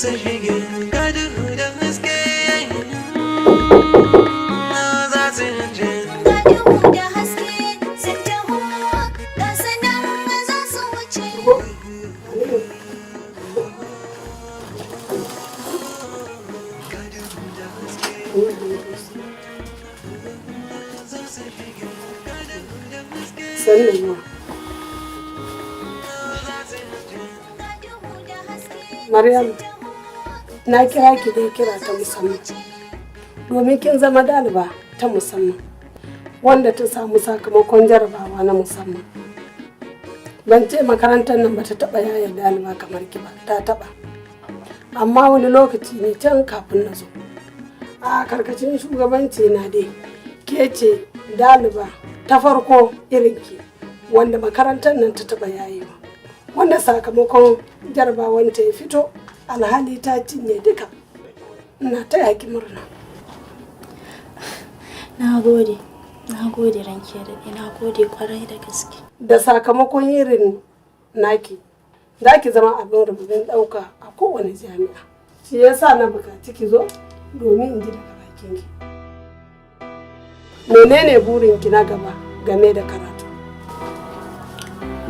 su shige. Ga duhu da haske za su je. Ga duhu da haske sun taho, ga sanan za su wuce. Sannu zuwa. Maryam, na kira ki dai kira ta musamman. Domin kin zama ɗaliba ta musamman, wanda ta samu sakamakon jarabawa na musamman. Ban ce makarantar nan ba ta taɓa yaya ɗaliba kamar ki ba, ta taɓa. Amma wani lokaci ne can kafin na zo. A karkashin shugabanci na dai, ke ce ɗaliba ta farko irinki wanda makarantar nan ta taɓa yayewa. Wanda sakamakon jarabawanta ya fito, alhali ta cinye duka. Ina taya ki murna. Na gode, na gode, ranki ya daɗe, na gode kwarai da gaske. Da sakamakon irin naki, za ki zama abin rububin ɗauka a kowane jami'a. Shi yasa na bukaci ki zo domin in ji daga bakinki. Menene burinki na gaba game da karatu?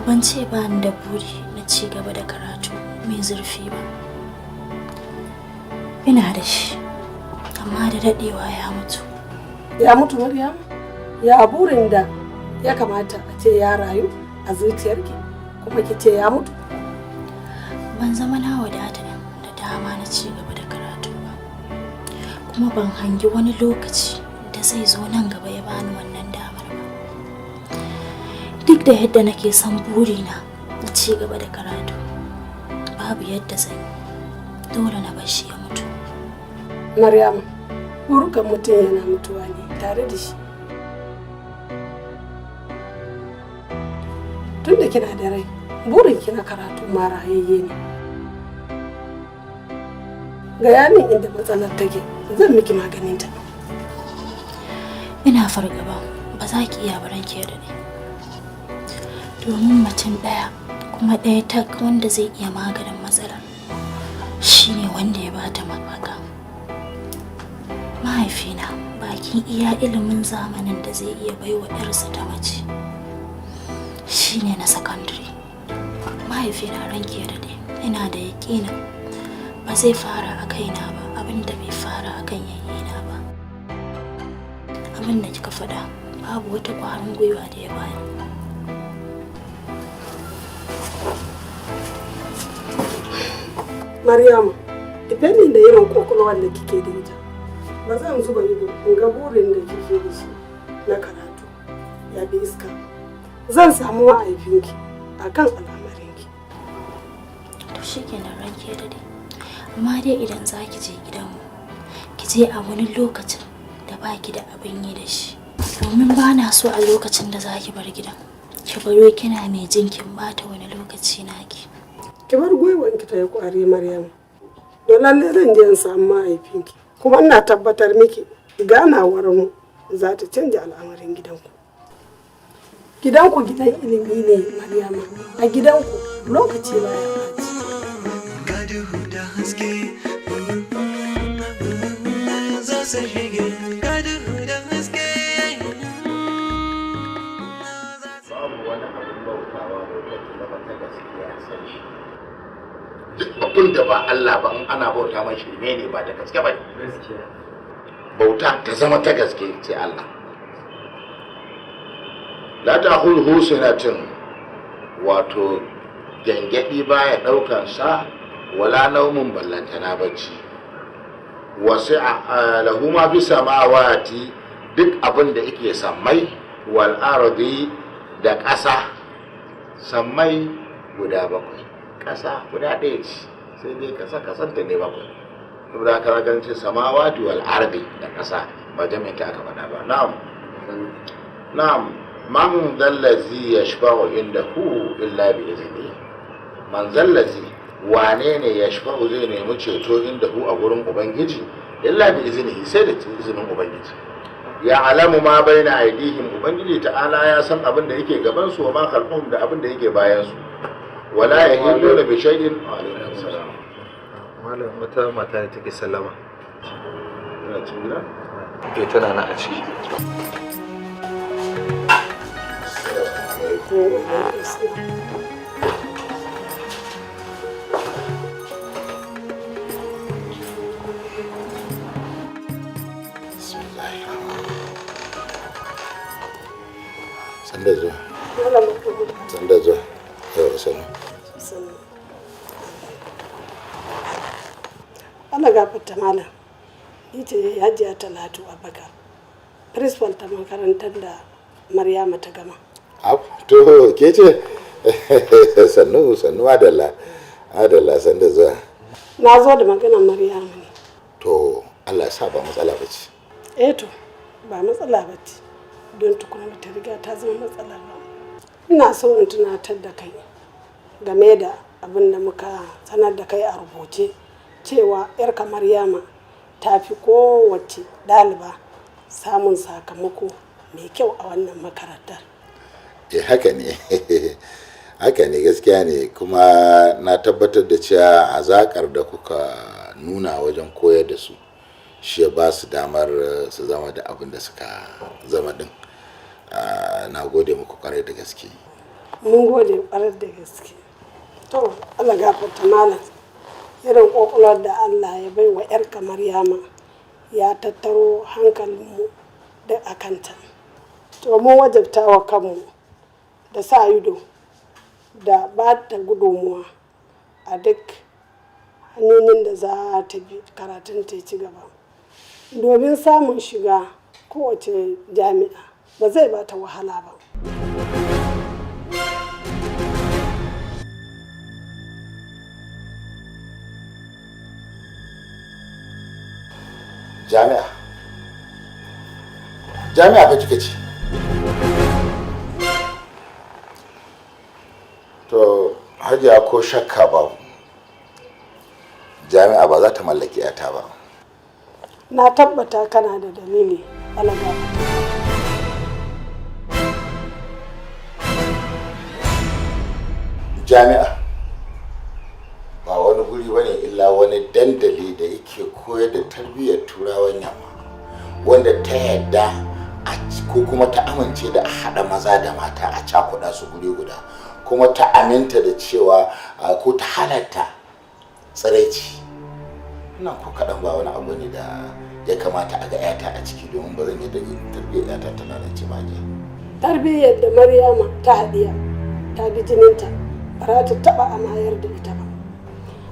Ban ce ba ni da buri na ci gaba da karatu mai zurfi ba. Ina da shi, amma da daɗewa ya mutu. Ya mutu, Maryam? Ya burin da ya kamata a ce ya rayu a zuciyarki kuma ki ce ya mutu? Ban zama na wadata da dama na ci gaba da karatu ba. Kuma ban hangi wani lokaci da zai zo nan gaba ya bani wannan damar ba. Duk da yadda nake son burina na ci gaba da karatu, babu yadda zan yi. Dole na bar shi ya mutu. Maryam, burukan mutum yana mutuwa ne tare da shi. Tun da kina da rai, burin kina karatu ma rayayye ne. Gaya min inda matsalar take, zan miki maganinta. Ina fargaba ba za ki iya baran ke da ni. Domin mutum ɗaya kuma ɗaya tak wanda zai iya maganin matsalar shine wanda ya bata mafaka. Mahaifina, bakin iya ilimin zamanin da zai iya baiwa 'yarsa ta mace shine na sakandare. Mahaifina, ranki ya daɗe, ina da yaƙinin ba zai fara a kaina ba abin da bai fara a kan yayyina ba. Abin da kika faɗa babu wata ƙwarin gwiwa da ya bani. Maryama, depending da irin kwakwalwar da kike da ita, ba zan zuba ido in ga burin da kike da shi na karatu ya bi iska. Zan samu mahaifinki a kan al'amarinki. To shikenan, ranki ya daɗe, amma dai idan za ki je gidanmu, ki je a wani lokacin da baki da abin yi da shi, domin ba na so a lokacin da za ki bar gidan ki baro kina mai jin kin bata wani lokaci naki. Ki bar gwiwanki ta yi kwari, Maryam. Don lalle zan je in samu mahaifinki. Kuma ina tabbatar miki ganawar mu za ta canja al'amarin gidanku. Gidanku gidan ilimi ne, Maryama. A gidanku lokaci baya ɓaci. Ga duhu da haske za su shige. Ga duhu da haske. Babu wani abin bautawa bautar ta zama ta gaskiya sai shi. Duk abin da ba Allah ba, in ana bauta mai, shirme ne, ba da gaske ba ne. Bauta ta zama ta gaske sai Allah. La ta'khudhuhu sinatun, wato gyangyaɗi baya ɗaukan sa, wala naumun, ballantana bacci. Wasu lahu ma fi samawati, duk abin da yake sammai, wal ardi, da ƙasa. Sammai guda bakwai, ƙasa guda ɗaya ce, sai dai ƙasa kasanta ne bakwai. Saboda haka zaka ce samawati wal ardi, da ƙasa, ba jami'in ta aka faɗa ba. Na'am, na'am. Man zallazi yashfa'u indahu illa bi izni? Man zallazi, wane ne, yashfa'u, zai nemi ceto, indahu, a gurin Ubangiji, illa bi iznihi, sai da izinin Ubangiji? Ya alamu ma baina aidihim, Ubangiji ta'ala ya san abin da yake gaban su, wa ma khalfahum, da abin da yake bayan su, wala yahiduna bi shay'in. Wa alaikum salam. Malam, wata mata ne take sallama. Tana cikin gida? Eh, tana nan a ciki. Sanda zuwa. Malam Mahmud. Sanda zuwa. Yau sannu. Sannu. Allah gafarta malam. Ni ce Hajiya Talatu Abubakar, principal ta makarantar da Maryama ta gama. Ab, to ke ce? Sannu, sannu, adalla. Adalla, sanda zuwa. Na zo da maganar Maryama ne. To Allah ya sa ba matsala ba ce. Eh to, ba matsala ba ce. Don tukuna ba ta riga ta zama matsala ba. Ina so in tunatar da kai game da abin da muka sanar da kai a rubuce cewa 'yarka Maryama ta fi kowace ɗaliba samun sakamako mai kyau a wannan makarantar. Eh, haka ne. Haka ne, gaskiya ne, kuma na tabbatar da cewa hazakar da kuka nuna wajen koyar da su shi ya ba su damar su zama da abin da suka zama din. Na gode muku kwarai da gaske. Mun gode kwarai da gaske. To, Allah gafarta malam. Irin ƙwaƙwalwar da Allah ya bai wa 'yarka Maryama ya tattaro hankalinmu da a kanta. To, mun wajabta wa kanmu da sa ido da ba ta gudunmuwa a duk hanyoyin da za ta bi karatun ta ci gaba. Domin samun shiga kowace jami'a ba zai ba ta wahala ba. Jami'a. Jami'a fa kika ce? To, Hajiya, ko shakka babu, jami'a ba za ta mallaki 'yata ba. Na tabbata kana da dalili, Allah gafarta. Jami'a ba wani guri bane illa wani dandali da yake koyar da tarbiyyar Turawan Yamma, wanda ta yadda ko kuma ta amince da a haɗa maza da mata a cakuɗa su guri guda, kuma ta aminta da cewa ko ta halatta tsiraici. Nan ko kaɗan ba wani abu ne da ya kamata a ga 'yata a ciki, domin ba zan yadda tarbiyyar 'yata ta lalace ba, Hajiya. Tarbiyyar da Maryama ta haɗiya ta bi jininta, ba za ta taɓa amayar da ita ba.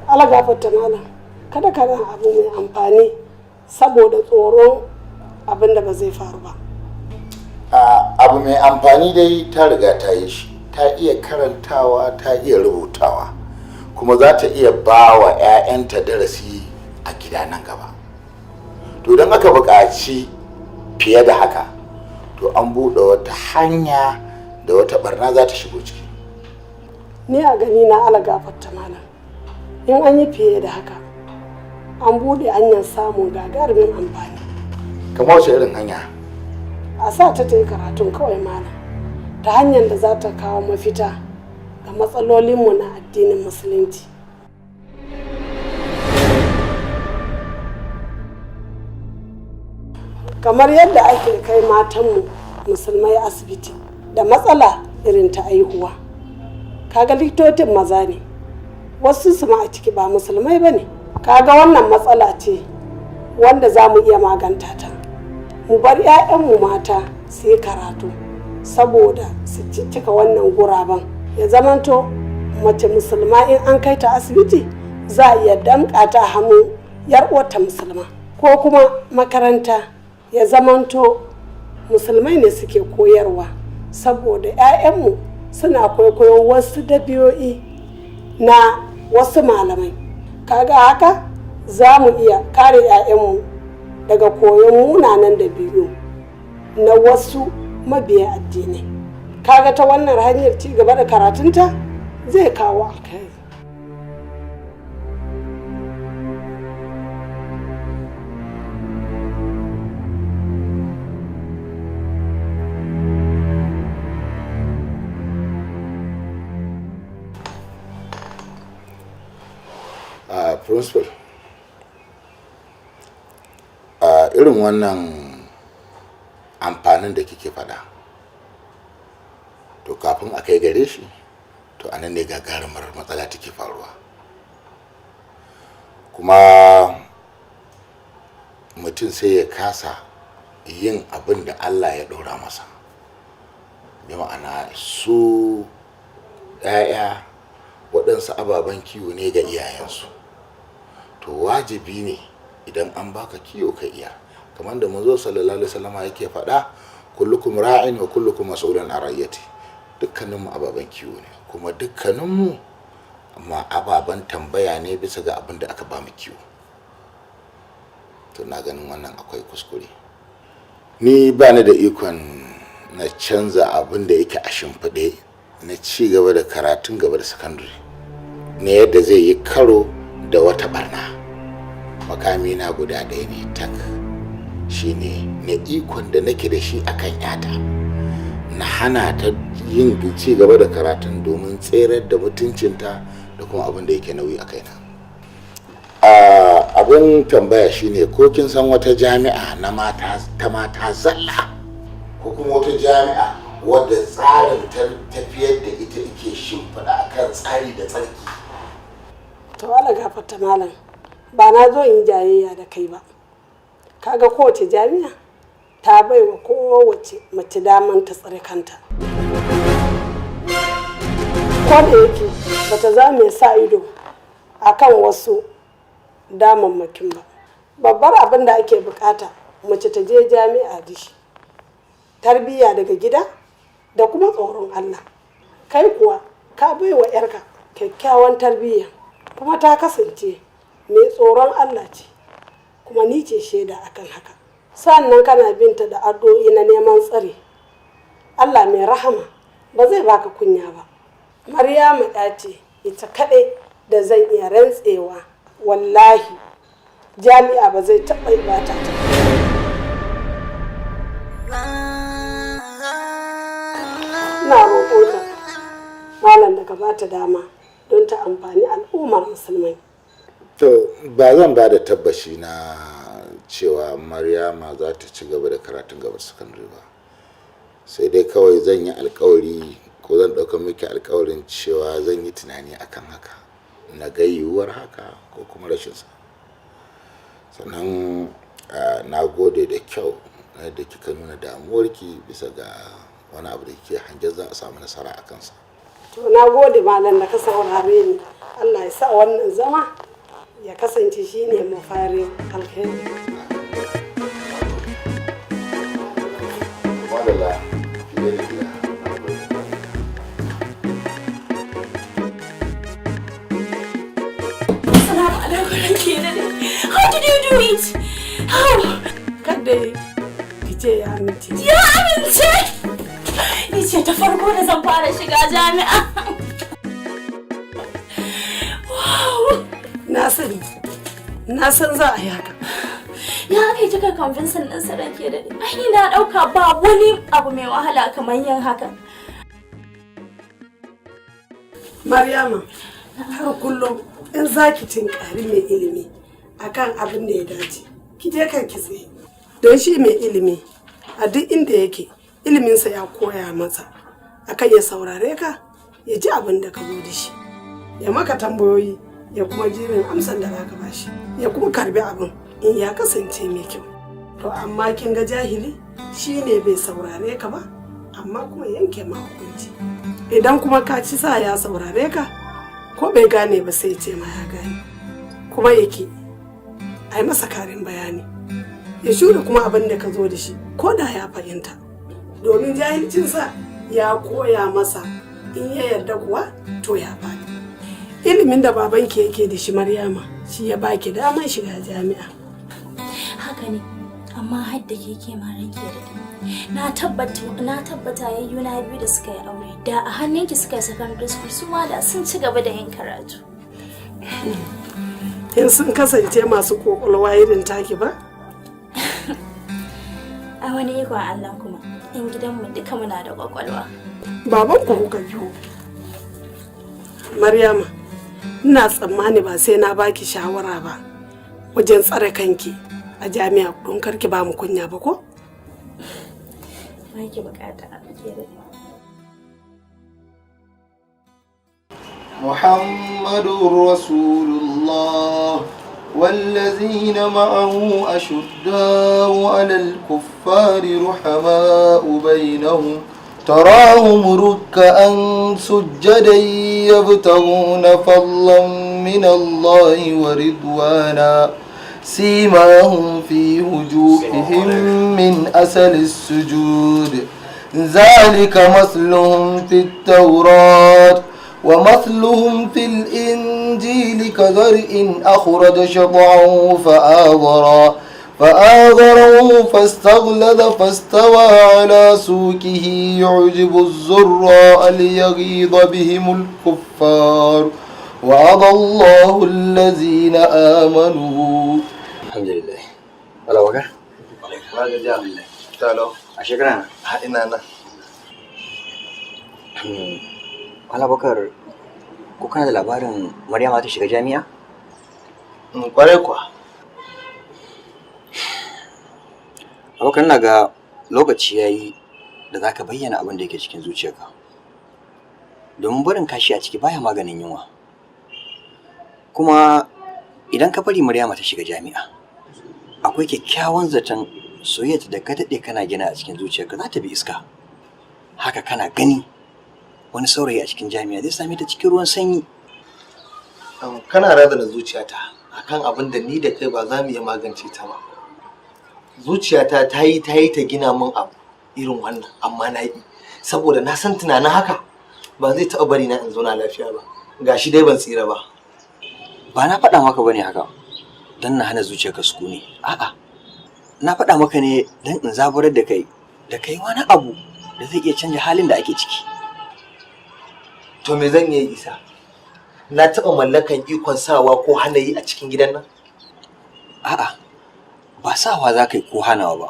Allah gafarta malam, kada ka ran abu mai amfani saboda tsoron abin da ba zai faru ba. Abu mai amfani dai ta riga ta yi shi, ta iya karantawa, ta iya rubutawa, kuma za ta iya ba wa 'ya'yanta darasi a gida nan gaba. To, don aka buƙaci fiye da haka, to an buɗe wata hanya da wata barna za ta shigo ciki. Ni a gani na, Allah gafarta malam, in an yi fiye da haka an buɗe hanyar samun gagarumin amfani. Kamar wace irin hanya? A sa ta ta yi karatun kawai malam, ta hanyar da za ta kawo mafita ga matsalolinmu na addinin Musulunci. Kamar yadda ake kai matanmu musulmai asibiti da matsala irin ta aihuwa, kaga likitocin maza ne, wasu su ma a ciki ba musulmai ba ne. Kaga wannan matsala ce wanda za mu iya maganta ta. Mu bar 'ya'yanmu mata su yi karatu saboda su cika wannan guraben, ya zamanto mace musulma in an kai ta asibiti za a iya damƙa ta hannu yar uwarta musulma, ko kuma makaranta ya zamanto musulmai ne suke koyarwa, saboda 'ya'yanmu suna kwaikwayon wasu dabi'o'i na wasu malamai. Kaga haka za mu iya kare 'ya'yanmu daga koyon munanan dabi'u na wasu mabiya addinai. Kaga ta wannan hanyar ci gaba da karatunta zai kawo alkhairi. Principal, a irin wannan amfanin da kike faɗa, to kafin a kai gare shi, to anan ne gagarumar matsala take faruwa. Kuma mutum sai ya kasa yin abin da Allah ya ɗora masa. Bi ma'ana, su 'ya'ya waɗansu ababen kiwo ne ga iyayensu. To wajibi ne idan an baka kiwo ka iya, kamar da manzo sallallahu alaihi wasallama yake faɗa: "Kullukum ra'in wa kullukum mas'ulun an ra'iyati." Dukkaninmu ababen kiwo ne, kuma dukkaninmu amma ababen tambaya ne bisa ga abin da aka ba mu kiwo. To na ganin wannan akwai kuskure. Ni ba ni da ikon na canza abin da yake a shimfiɗe na ci gaba da karatun gaba da sakandare na yadda zai yi karo da wata barna. Makami na guda ɗaya ne tak, shine na ikon da nake da shi akan yata, na hana ta yin ci gaba da karatun domin tserar da mutuncinta da kuma abin da yake nauyi a kaina. Abin tambaya shine, ko kin san wata jami'a na mata, ta mata zalla, ko kuma wata jami'a wadda tsarin tafiyar da ita yake shimfiɗa akan tsari da tsarki? To Allah gafarta malam, ba na zo in yi jayayya da kai ba. Kaga kowace jami'a ta bai wa kowace mace daman ta tsare kanta, ko da yake bata za mai sa ido akan wasu damammakin ba. Babbar abin da ake bukata mace ta je jami'a da shi, tarbiyya daga gida da kuma tsoron Allah. Kai kuwa ka bai wa 'yarka kyakkyawan tarbiyya, kuma ta kasance mai tsoron Allah ce, kuma ni ce shaida akan haka. Sannan kana binta da addu'o'i na neman tsare. Allah mai rahama ba zai baka kunya ba. Maryamu ya ce ita kaɗai da zan iya rantsewa, wallahi jami'a ba zai taɓa bata ta. Ina roƙonka, malam, da ka bata dama don ta amfani al'ummar musulmai. To ba zan ba da tabbashi na cewa Maryama za ta ci gaba da karatun gaba sakandare ba, sai dai kawai zan yi alkawari, ko zan ɗauka miki alkawarin cewa zan yi tunani akan haka, na ga yiwuwar haka ko kuma rashinsa. Sannan na gode da kyau na yadda kika nuna damuwarki bisa ga wani abu da kike hangen za a samu nasara a kansa. To na gode, malam, da ka saurare ni. Allah ya sa wannan zama ya kasance shine mafarin alheri. Madalla fiye da gida. Na gode. Assalamu alaikum, ranke daɗe. How did you do it? How? Kada ki ce ya amince. Ya amince! Ni ce ta farko da zan fara shiga jami'a. Wow! Na sani, na san za a yi haka. Ya aka yi kika convincing ɗin sa, ranke daɗe? Ai ni na ɗauka ba wani abu mai wahala kamar yin haka. Maryama, har kullum in za ki tinkari mai ilimi akan abin da ya dace, ki je kan ki tsaye. Don shi mai ilimi a duk inda yake, iliminsa ya koya masa akan ya saurare ka, ya ji abin da ka zo da shi, ya maka tambayoyi, ya kuma jirin amsan da za ka bashi, ya kuma karbi abin in ya kasance mai kyau. To amma kin ga jahili shi ne bai saurare ka ba, amma kuma yanke ma hukunci. Idan kuma ka ci sa ya saurare ka, ko bai gane ba sai ce ma ya gane, kuma yake a yi masa karin bayani, ya shure kuma abin da ka zo da shi ko da ya fahimta, domin jahilcinsa ya koya masa in ya yarda kuwa to ya faɗi. Ilimin da babanki yake da shi, Maryama, shi ya baki daman shiga jami'a. Haka ne, amma har da ke ma, ranke daɗe. Na tabbata yayyuna biyu da suka yi aure, da a hannunki suka yi secondary school, su ma da sun ci gaba da yin karatu. In sun kasance masu kokolwa irin taki ba. A wani ikon Allah kuma, in gidanmu duka muna da kwakwalwa. Baban ku kuka biyo, Maryama. Ina tsammani ba sai na baki shawara ba wajen tsare kanki a jami'a don karki ba mu kunya ba ko? Ba ki bukata a ke da. محمد رسول الله والذين معه أشداء على الكفار رحماء بينهم تراهم ركعا سجدا يبتغون فضلا من الله ورضوانا سيماهم في وجوههم من أثر السجود ذلك مثلهم في التوراة ومثلهم في الإنجيل كزرع أخرج شطعه فآذره فاستغلظ فاستوى على سوقه يعجب الزراء ليغيظ بهم الكفار وعد الله الذين آمنوا. Alhamdulillah. Wala waka? Talo. A shekara Ha ina nan. Wala Bakar, ko kana da labarin Maryama ta shiga jami'a? Kwarai kuwa. Abokan, na ga lokaci ya yi da za ka bayyana abin da yake cikin zuciyarka. Domin barin kashi a ciki baya maganin yunwa. Kuma idan ka bari Maryama ta shiga jami'a, akwai kyakkyawan zaton soyayyarta da ka daɗe kana gina a cikin zuciyarka za ta bi iska. Haka kana gani wani saurayi a cikin jami'a zai same ta cikin ruwan sanyi. Kana razana zuciyata akan abin da ni da kai ba za mu iya magance ta ba. Zuciyata ta yi ta yi ta gina min abu irin wannan, amma na yi saboda na san tunanin haka ba zai taɓa bari na in zauna lafiya ba. Gashi dai ban tsira ba. Ba na faɗa maka bane haka don na hana zuciyarka sukuni. A'a, na faɗa maka ne don in zaburar da kai da kai wani abu da zai iya canja halin da ake ciki. To me zan iya yi, Isa? Na taɓa mallakan ikon sawa ko hana yi a cikin gidan nan? A'a, ba sawa za ka yi ko hanawa ba.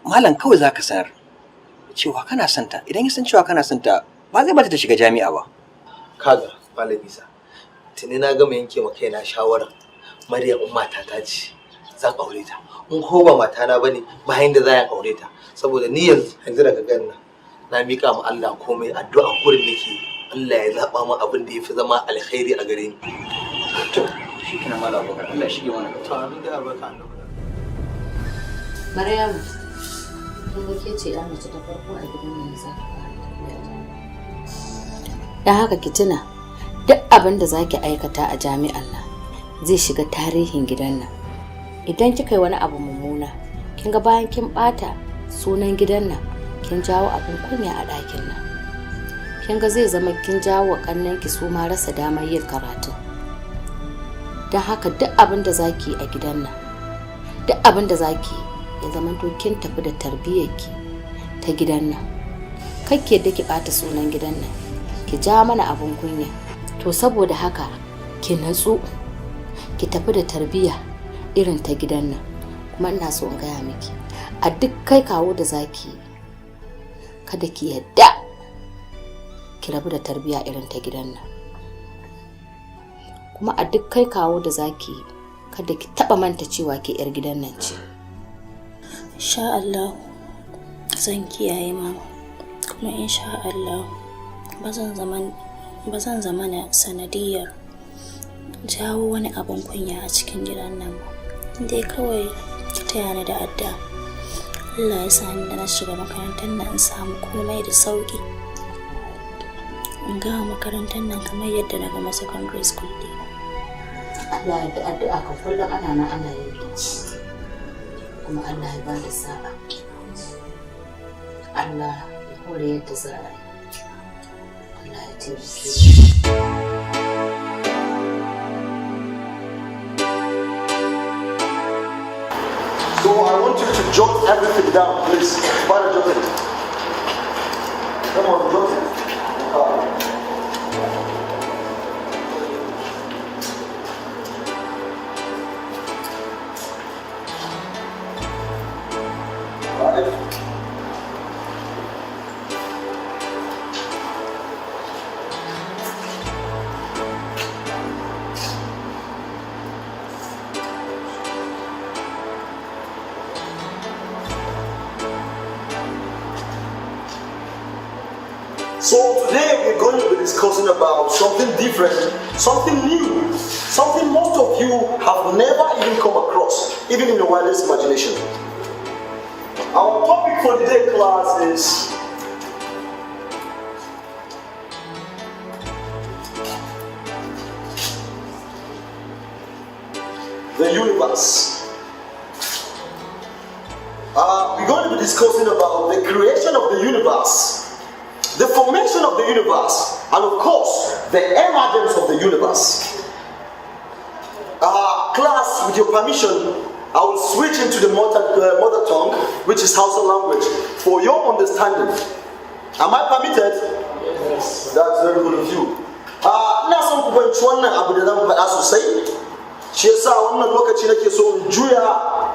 Malam kawai za ka sanar cewa kana son ta. Idan ya san cewa kana son ta, ba zai bata ta shiga jami'a ba. Kaga, Malam Isa, tuni na gama yanke ma kaina shawara. Maryam in matata ce, zan aure ta. In ko ba matana bane, bayan da za a aure ta. Saboda ni yanzu yanzu daga gan nan na miƙa ma Allah komai, addu'a kurin nake yi. Allah ya zaɓa min abin da ya fi zama alkhairi a gare ni. To, shi kenan, Malam Abubakar, Allah ya shige mana gaba. To, amin da albarka annabi. Maryam, kin ga ke ce ya mace ta farko a gidan nan za ta fara tafiya jami'a. Don haka ki tuna duk abin da za ki aikata a jami'an nan zai shiga tarihin gidan nan. Idan kika yi wani abu mummuna, kin ga bayan kin bata sunan gidan nan, kin jawo abin kunya a ɗakin nan. Kin ga zai zama kin jawo wa ƙannenki su ma rasa damar yin karatu. Don haka duk abin da za ki yi a gidan nan, duk abin da za ki yi ya zama to kin tafi da tarbiyyarki ta gidan nan. Kar ki yadda ki ɓata sunan gidan nan, ki ja mana abin kunya. To saboda haka ki natsu, ki tafi da tarbiyya irin ta gidan nan. Kuma ina so in gaya miki, a duk kai kawo da zaki yi, kada ki yadda ki rabu da tarbiyya irin ta gidan nan. Kuma a duk kai kawo da zaki yi, kada ki taba manta cewa ke yar gidan nan ce. Insha Allah zan kiyaye, mama. Kuma insha Allah ba zan zama na sanadiyar jawo wani abin kunya a cikin gidan nan ba. Dai kawai ki taya ni da addu'a. Allah ya sa ni da na shiga makarantar nan in samu komai da sauki. In gama makarantar nan kamar yadda na gama secondary school ɗina. Allah ya da addu'a kan kullum ana nan ana yin ta. Kuma Allah ya ba da sa'a. Allah ya hore yadda za a yi. Allah ya taimake mu. So I want you to jot everything down, please. Father, jot it. Come on, jot it. Five. going to be discussing about something different, something new, something most of you have never even come across, even in your wildest imagination. Our topic for the day, class, is the universe. We're going to be discussing about the creation of the universe, the formation of the universe, and of course, the emergence of the universe. Class, with your permission, I will switch into the mother tongue, which is Hausa language, for your understanding. Am I permitted? Yes. That's very good of you. Ina son ku fahimci wannan abu da zan faɗa sosai. Shi yasa wannan lokaci nake so in juya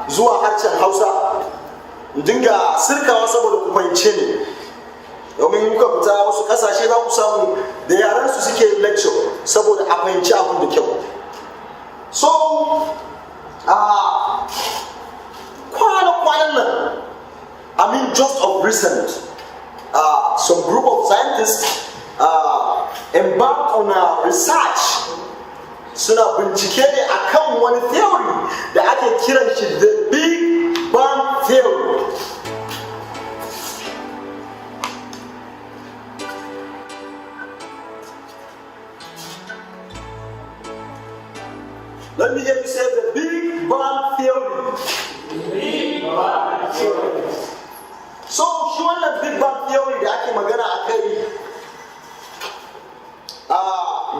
zuwa harshen Hausa. In dinga sirkawa saboda ku fahimce ni. Domin muka fita wasu ƙasashe, za ku samu da yaran su suke yin lecture saboda a fahimci abin da kyau. So, a kwana-kwanan nan, I mean, just of recent, some group of scientists embarked on a research. Suna bincike ne akan wani theory da ake kiran shi the Big Bang Theory. Let me hear you say the Big Bang Theory. Big Bang Theory. So, shi wannan Big Bang Theory da ake magana a kai,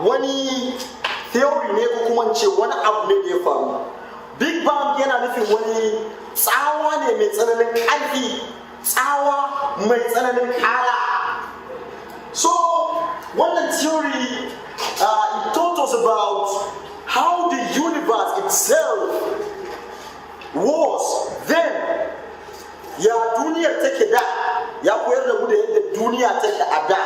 wani theory ne ko kuma in ce wani abu ne da ya faru. Big Bang yana nufin wani tsawa ne mai tsananin ƙarfi, tsawa mai tsananin ƙara. So, wannan theory, it taught us about how the universe itself was then, ya duniyar take da, ya koyar da mu da yadda duniya take a da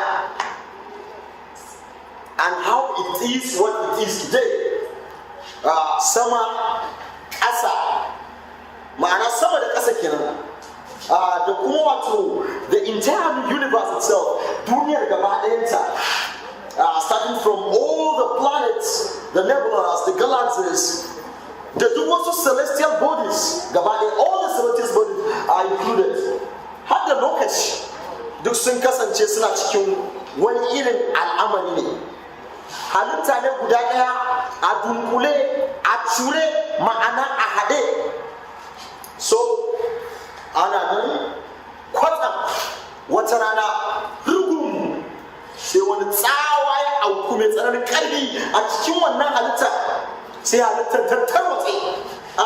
and how it is what it is today. Sama, ƙasa, ma'ana sama da ƙasa kenan, da kuma wato the entire universe itself, duniyar gaba ɗayanta, starting from all the planets, the nebulas, the galaxies, da duk wasu celestial bodies gaba ɗaya, all the celestial bodies are included, har da lokaci, duk sun kasance suna cikin wani irin al'amari ne, halitta ne guda ɗaya a dunkule, a cure, ma'ana a haɗe. So ana nan, kwatsam wata rana, rugum, sai wani tsawa ya auku mai tsananin ƙarfi a cikin wannan halitta, sai halittar ta tarwatse, a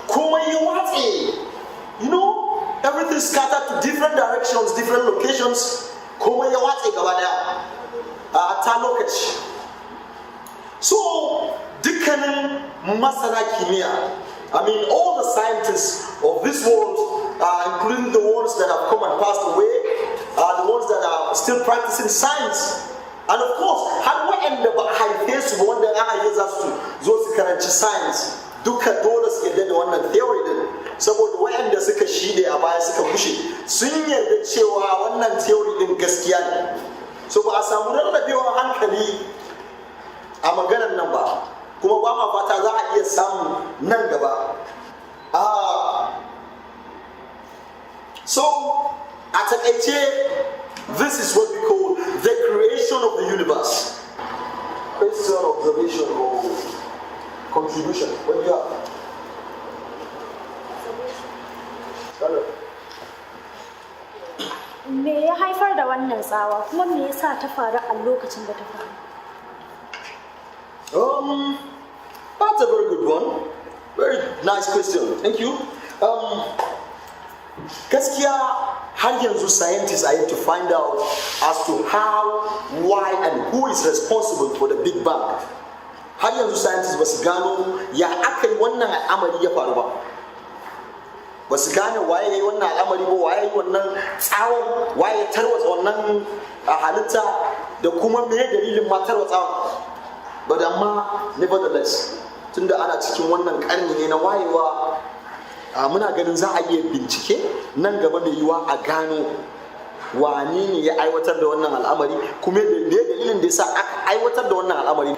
komai ya watse. Everything scattered to different directions, different locations. Komai ya watse gaba daya a ta lokaci. So dukkanin masana kimiyya, I mean, all the scientists of this world, including the ones that have come and passed away, the ones that are still practicing science, and of course har waɗanda ba a haife su ba, wanda an haife za su zo su karanci science, duka dole su yarda da wannan theory din, saboda waɗanda suka shide a baya, suka bushe, sun yarda cewa wannan theory din gaskiya ne. So ba a samu rarrabewar hankali a maganar nan ba, kuma ba ma fata za a iya samu nan gaba. So a takaice, this is what we call the creation of the universe. Question, observation or contribution? What do you have? Hello. Me ya haifar da wannan tsawa, kuma me yasa ta faru a lokacin da ta faru? That's a very good one. Very nice question. Thank you. Gaskiya har yanzu scientists are yet to find out as to how, why, and who is responsible for the Big Bang. Har yanzu scientists ba su gano ya aka yi wannan al'amari ya faru ba. Ba su gane waye ya yi wannan al'amari ba, waye ya yi wannan tsawon, waye ya tarwatsa wannan halitta, da kuma me dalilin ma tarwatsawa. But amma nevertheless, tunda ana cikin wannan karni ne na wayewa, muna ganin za a iya bincike nan gaba mai yiwa a gano. Wane ne ya aiwatar da wannan al'amari, kuma me dalilin da yasa aka aiwatar da wannan al'amari?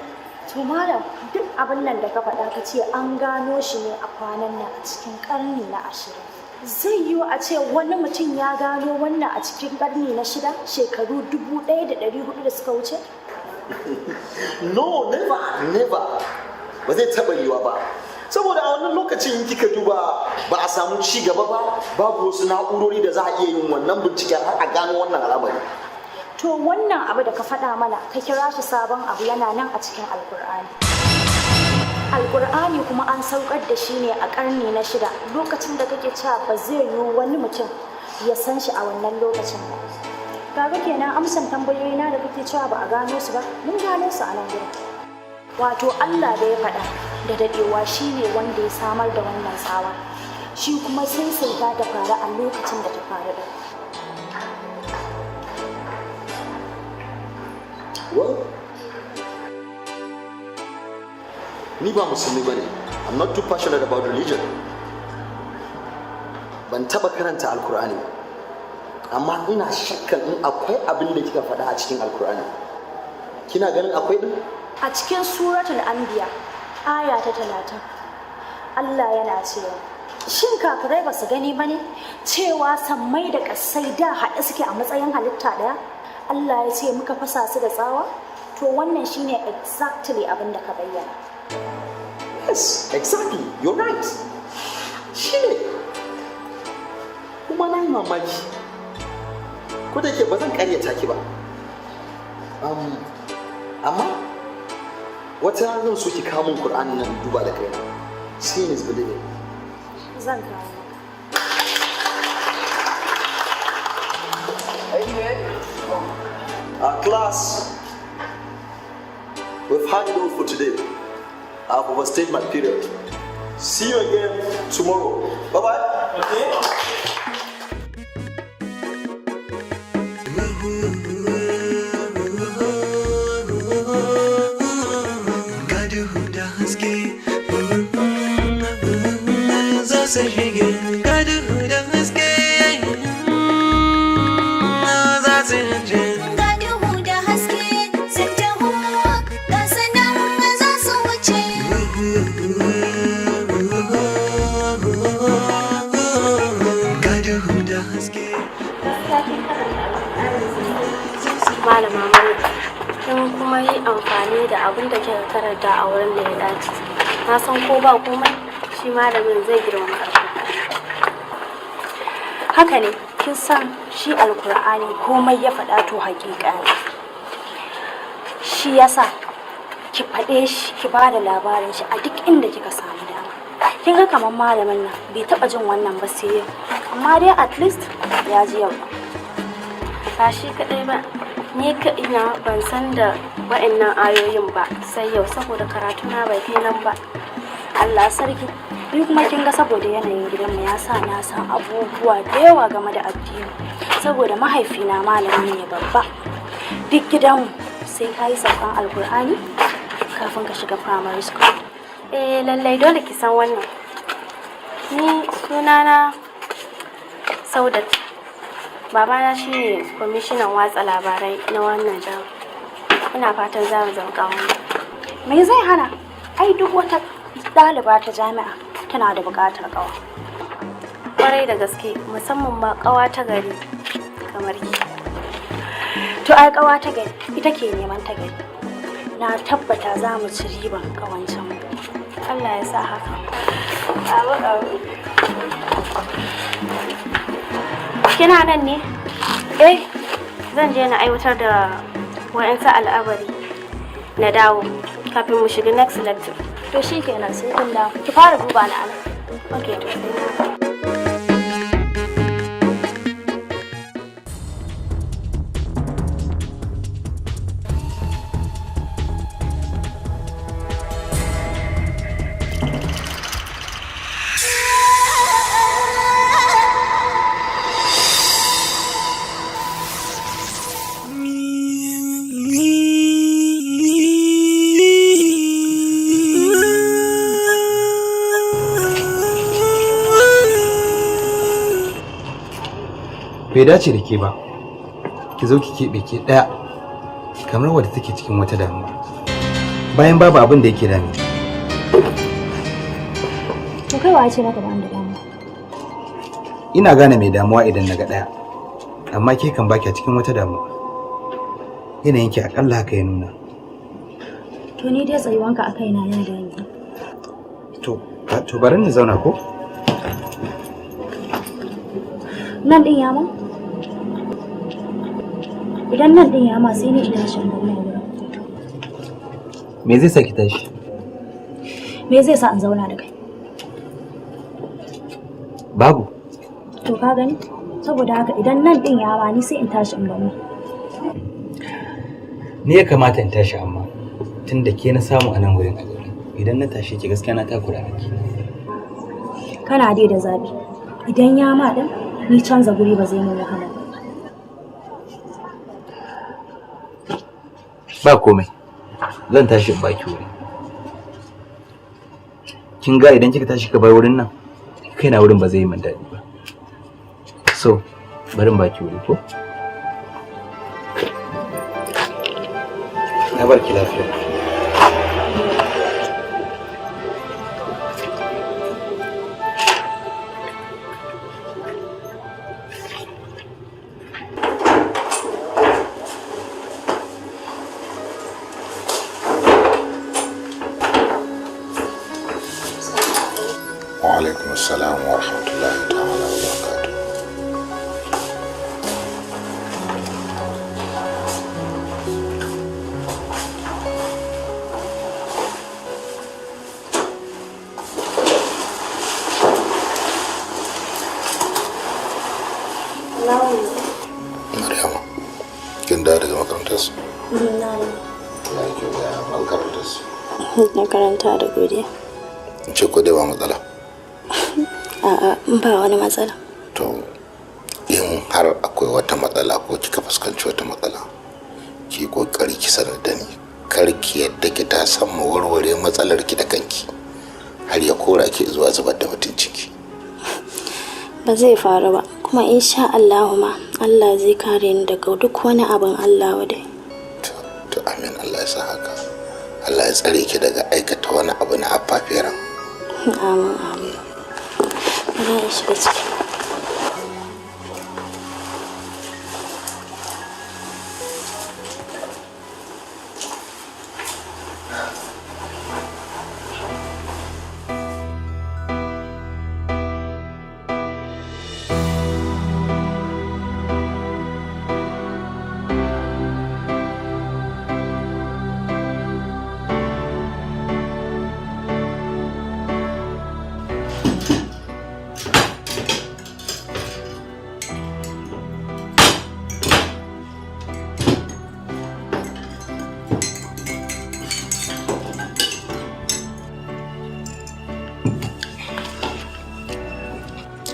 To malam, duk abin nan da ka faɗa, ka ce an gano shi ne a kwanan nan a cikin ƙarni na 20. Zai yiwu a ce wani mutum ya gano wannan a cikin ƙarni na shida, shekaru 1400 da suka wuce? No, never, never. Ba zai taɓa yiwa ba, saboda a wannan lokacin, in kika duba, ba a samu ci gaba ba, babu wasu na'urori da za a iya yin wannan binciken har a gano wannan al'amari. To wannan abu da ka faɗa mana, ka kira shi sabon abu, yana nan a cikin Alkur'ani. Alkur'ani kuma an saukar da shi ne a ƙarni na shida, lokacin da kake cewa ba zai yiwu wani mutum ya san shi a wannan lokacin ba. Kaga kenan amsan tambayoyina da kake cewa ba a gano su ba, mun gano su a nan gurin. Wato Allah da ya faɗa da daɗewa shine wanda ya samar da wannan tsawa. Shi kuma saisaita ta faru a lokacin da ta faru da. Well, ni ba Musulmi bane. I'm not too passionate about religion. Ban taba karanta Alkur'ani ba, amma ina shakkan in akwai abin da kika faɗa a cikin Alkur'ani. Kina ganin akwai din? A cikin Suratul Anbiya, aya ta 30, Allah yana cewa, "Shin kafirai ba su gani ba ne cewa sammai da ƙasai da haɗe suke a matsayin halitta ɗaya? Allah ya ce muka fasa su da tsawa." To wannan shine exactly abin da ka bayyana. Yes, exactly, you're right. Shine. Kuma na yi mamaki, ko da ke ba zan karyata ki ba, amma wata rana zan so ki kawo min Qur'anin nan duba da kaina. Seeing is believing. Zan kawo maka. Anyway, class, we've had it all for today. I've overstayed my period. See you again tomorrow. Bye bye. Okay. Ga duhu da haske za su shige, ga duhu da haske za su je. Ga duhu da haske sun taho, ga sanan za su wuce. Ga duhu da haske. Malama Maryam, kin kuma yi amfani da abin da kika karanta a wurin da ya dace. Na san ko ba komai, shi malamin zai girmama Alkur'ani. Haka ne, kin san shi Alkur'ani komai ya faɗa to haƙiƙa ne. Shi yasa ki faɗe shi, ki ba da labarin shi a duk inda kika samu dama. Kin ga kamar malamin nan bai taɓa jin wannan ba sai yau, amma dai at least ya ji yau. Ba shi kaɗai ba, ni ina ban san da wa'annan ayoyin ba sai yau, saboda karatuna bai kai nan ba. Allah sarki, ni kuma kin ga saboda yanayin gidanmu ya sa na san abubuwa da yawa game da addini, saboda mahaifina malami ne babba. Duk gidanmu sai ka yi saukan Alkur'ani kafin ka shiga primary school. Eh, lallai dole ki san wannan. Ni sunana Saudat. Babana shine kwamishinan watsa labarai na wannan jihar. Ina fatan za mu zama ƙawon. Me zai hana? Ai duk wata ɗaliba ta jami'a tana da buƙatar ƙawa. Kwarai da gaske, musamman ma ƙawa ta gari kamar ki. To ai ƙawa ta gari ita ke neman ta gari. Na tabbata za mu ci riban ƙawancen mu. Allah ya sa haka. Abu abu. Kina nan ne? Eh. Zan je na aiwatar da wa'yansu al'amari na dawo kafin mu shiga next lecture. To shi kenan, sai kun dawo. Ki fara duba ni anan. Okay, to sai na. Bai dace da ke ba. Ki zo ki keɓe ke ɗaya kamar wadda take cikin wata damuwa. Bayan babu abin da yake dame. To kai wa ce maka ba da damuwa? Ina gane mai damuwa idan naga ɗaya. Amma ke kan baki a cikin wata damuwa. Yanayin ki akalla haka ya nuna. To ni dai tsayuwanka a kaina ya dame. To bari ni zauna ko? Nan din ya ma? Idan nan din ya ma sai ni ina shan gwamna wurin. Me zai sa ki tashi? Me zai sa in zauna da kai? Babu. To ka gani? Saboda haka idan nan din ya ma ni sai in tashi in bar. Ni ya kamata in tashi amma tunda ke na samu a nan wurin a zaune. Idan na tashi ki gaskiya na takura miki. Kana dai da zabi. Idan ya ma din ni canza guri ba zai mun wahala ba. Ba komai. Zan tashi in baki wuri. Kin ga idan kika tashi ka bar wurin nan, kaina wurin ba zai yi min daɗi ba. So, bari in baki wuri ko? Na barki lafiya. Wa alaikum assalam wa rahmatullahi ta'ala wa barakatuh. Maryama, kin dawo daga makarantar su? Na. Ya ke ga makarantar su. Makaranta da godiya. In ce ko dai ba matsala. A'a, ba wani matsala. To, in har akwai wata matsala ko kika fuskanci wata matsala, ki kokari ki sanar da ni. Kar ki yadda ki ta san mu warware matsalar ki da kanki. Har ya kora ki zuwa zubar da mutuncinki. Ba zai faru ba, kuma insha Allahu ma Allah zai kare ni daga duk wani abin Allah wadai. To amin, Allah ya sa haka. Allah ya tsare ki daga aikata wani abu na afaferen. Amin amin. Bari in shiga ciki.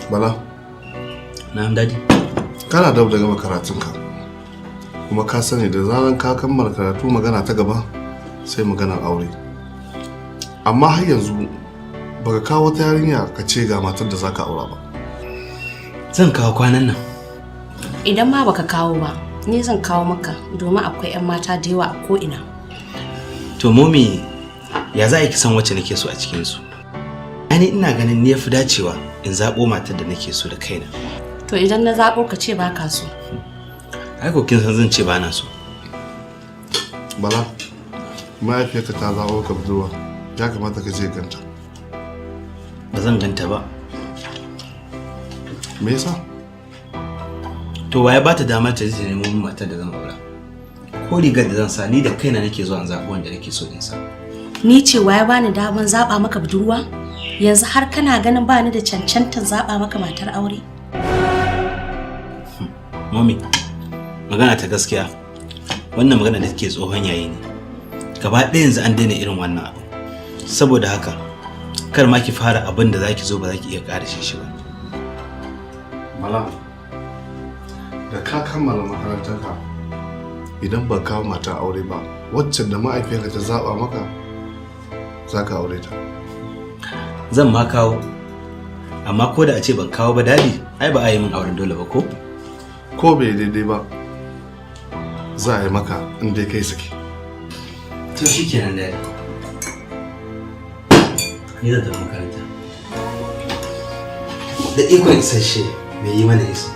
Bala. Na'am daddy. Kana dab da gama karatunka. Kuma ka sani da zaran ka kammala karatu magana ta gaba sai maganar aure. Amma har yanzu baka kawo wata yarinya ka ce ga matar da zaka aura ba. Zan kawo kwanan nan. Idan ma baka kawo ba, ni zan kawo maka domin akwai 'yan mata da yawa a ko'ina. To momi, ya za a ki san wacce nake so a cikinsu? Ani ina ganin ni yafi dacewa in zaɓo matar da nake so da kaina. To idan na zaɓo ka ce baka so. Ai ko kin san zan ce bana so. Bala, mahaifiyarka ta zaɓo ka budurwa, ya kamata ka je ganta. Ba zan ganta ba. Me yasa? To waye ba ta damar ta je ta nemo min matar da zan aura? Ko rigar da zan sa ni da kaina nake zuwa in zaɓi wanda nake so in sa. Ni ce waye bani damar zaɓa maka budurwa? Yanzu har kana ganin bani da cancantar zaɓa maka matar aure? Mami, magana ta gaskiya, wannan magana da take tsohon yayi ne. Gaba ɗaya yanzu an daina irin wannan abu. Saboda haka, kar ma ki fara abin da zaki zo ba za ki iya ƙarashe shi ba. Bala, da ka kammala makarantarka, idan ba kawo mata aure ba, waccan da mahaifiyarka ta zaɓa maka, za ka aure ta. Zan ma kawo, amma ko da a ce ban kawo ba dadi, ai ba a yi min auren dole ba ko? Ko bai daidai ba, za a yi maka in dai kai sake. To shikenan dadi. Ni zan tafi makaranta. Da ikon isasshe mai yi mana iso.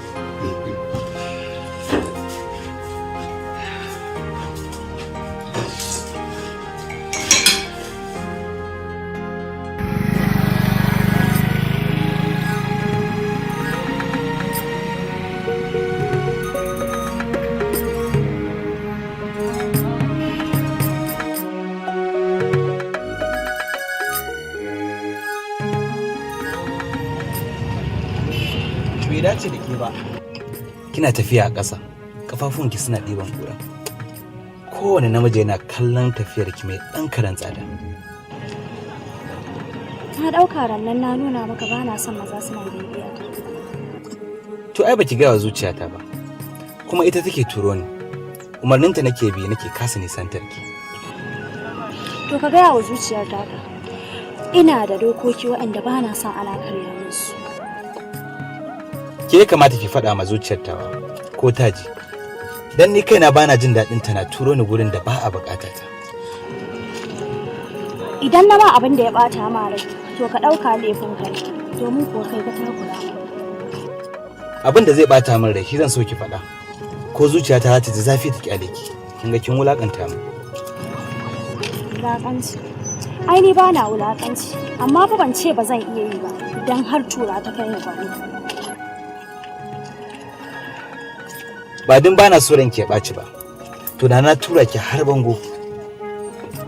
Bai dace da ke ba. Kina tafiya a ƙasa, kafafunki suna ɗiban ƙura. Kowane namiji yana kallon tafiyar ki mai ɗan karen tsada. Na ɗauka rannan na nuna maka ba na son maza suna bibiya ta. To ai baki gaya wa zuciyata ba. Kuma ita take turo ni. Umarninta nake bi nake kasa nisantar ki. To ka gaya wa zuciyar taka. Ina da dokoki waɗanda ba na son ana karya musu. Ke ya kamata ki faɗa ma zuciyar tawa ko ta ji. Dan ni kaina bana jin daɗin tana turo ni gurin da ba a buƙata ta. Idan na ba abin da ya ɓata ma rai, to ka ɗauka laifin kai, domin kuwa kai ka takura. Abin da zai bata min rai shi zan so ki faɗa. Ko zuciyata za ta ji zafi ta kyale ki. Kin ga kin wulakanta mu. Wulaƙanci. Ai ni ba na wulaƙanci, amma fa ban ce ba zan iya yi ba idan har tura ta kai ni bari. Ba din bana so ranki ya ɓaci ba. To da na tura ki har bango.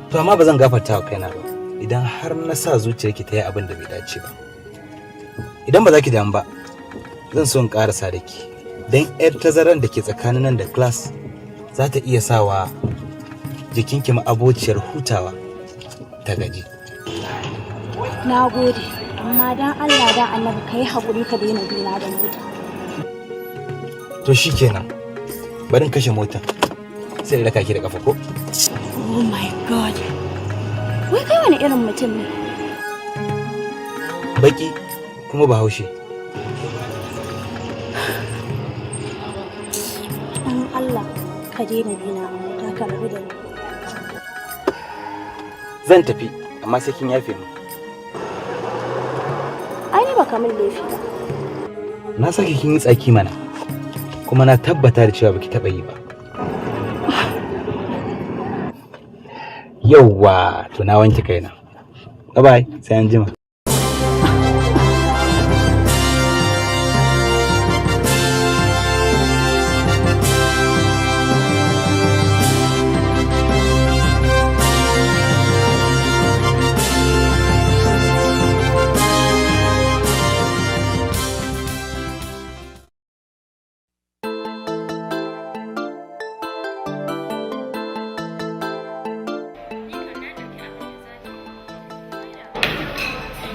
To amma ba zan gafarta wa kaina ba idan har na sa zuciyarki ta yi abin da bai dace ba. Idan ba za ki damu ba, zan so in ƙarasa da ki. Don 'yar tazaran da ke tsakanin nan da class za ta iya sawa jikinki ma'abociyar hutawa ta gaji. Na gode, amma dan Allah dan Annabi ka yi haƙuri ka daina bina da mota. To shikenan, bari in kashe motar sai in raka ki da kafa ko? Oh my God. Wai kai wani irin mutum ne? Baki kuma bahaushe. Dan Allah ka daina bina a mota ka rabu da ni. Zan tafi, amma sai kin yafe mu. Ai ni baka min laifi ba. Na saki kin yi tsaki mana. Kuma na tabbata da cewa baki taɓa yi ba. Yauwa, to na wanke kaina. Bye bye, sai an jima.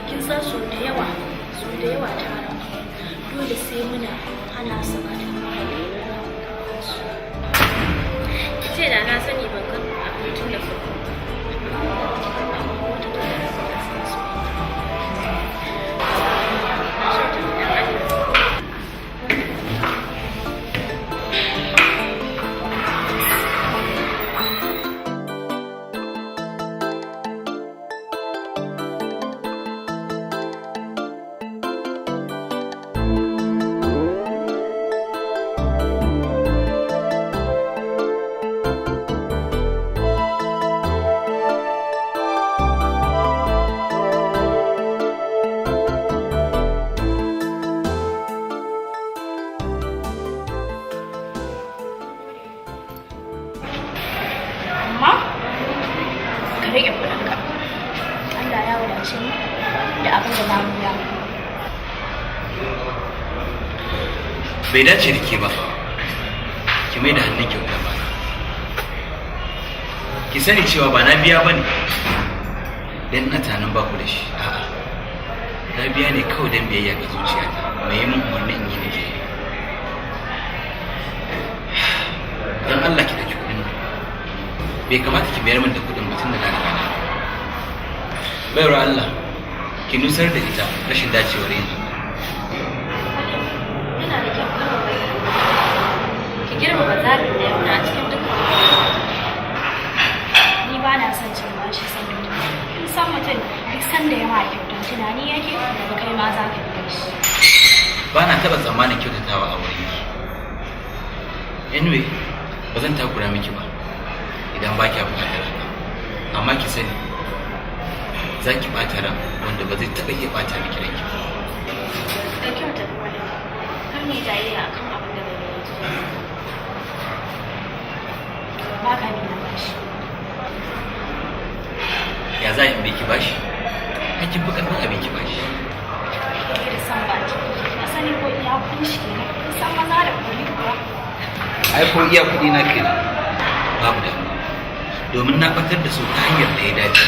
Kin san sau da yawa taron dole sai muna hana su mata. Ki ce da na sani ban ga abin tun da farko. Amma wata ta da su san su. Amma ka rage kuɗinka. Allah ya wadace mu da abin da za mu biya. Bai dace da ke ba. Ki mai da hannun kyauta ba. Ki sani cewa ba na biya ba ne. Dan ina tunanin ba ku da shi. A'a. Na biya ne kawai don biyayya ga zuciyata. Mai yi min umarni in yi nake yi. Don Allah ki ɗauki kuɗin nan. Bai kamata ki mayar min da kuɗin ba tun da na riga na. Baiwar Allah, ki nusar da ita rashin dacewar yin haka. Yana da kyau kawai ki girmama zaɓin da ya a cikin dukkan na son cin bashi saboda kin san mutum duk sanda ya ma kyauta tunani yake daga kai ma za ka biya shi. Ba na taɓa tsammanin kyautatawa a wurin ki. Anyway, ba zan takura miki ba idan ba kya buƙatar haka. Amma ki sani, za ki ɓata ran wanda ba zai taɓa iya ɓata miki ranki ba. Ka kyauta kuma da kar mu yi jayayya akan abin da bai yi. Ba ka bi na bashi. Ya za in bi ki bashi? Ai kin fi ƙarfin abin ki bashi. Kai da san baki. Na sani ko iya kuɗin shi kenan. Kun san maza da kuɗi kuwa. Ai ko iya kuɗi na kenan. Babu damuwa. Domin na batar da su ta hanyar da ya dace,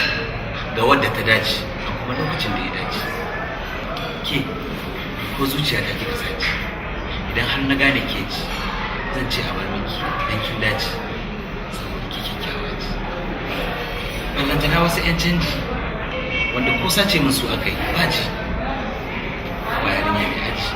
ga wadda ta dace, a kuma lokacin da ya dace. Ke, ko zuciya ta kika sace, idan har na gane ke ci, zan ce a bar miki idan kin dace, saboda ke kyakkyawa ce. Ballantana wasu 'yan canji, wanda ko sace min su aka yi, ba ji. Ba yarinya mai aji.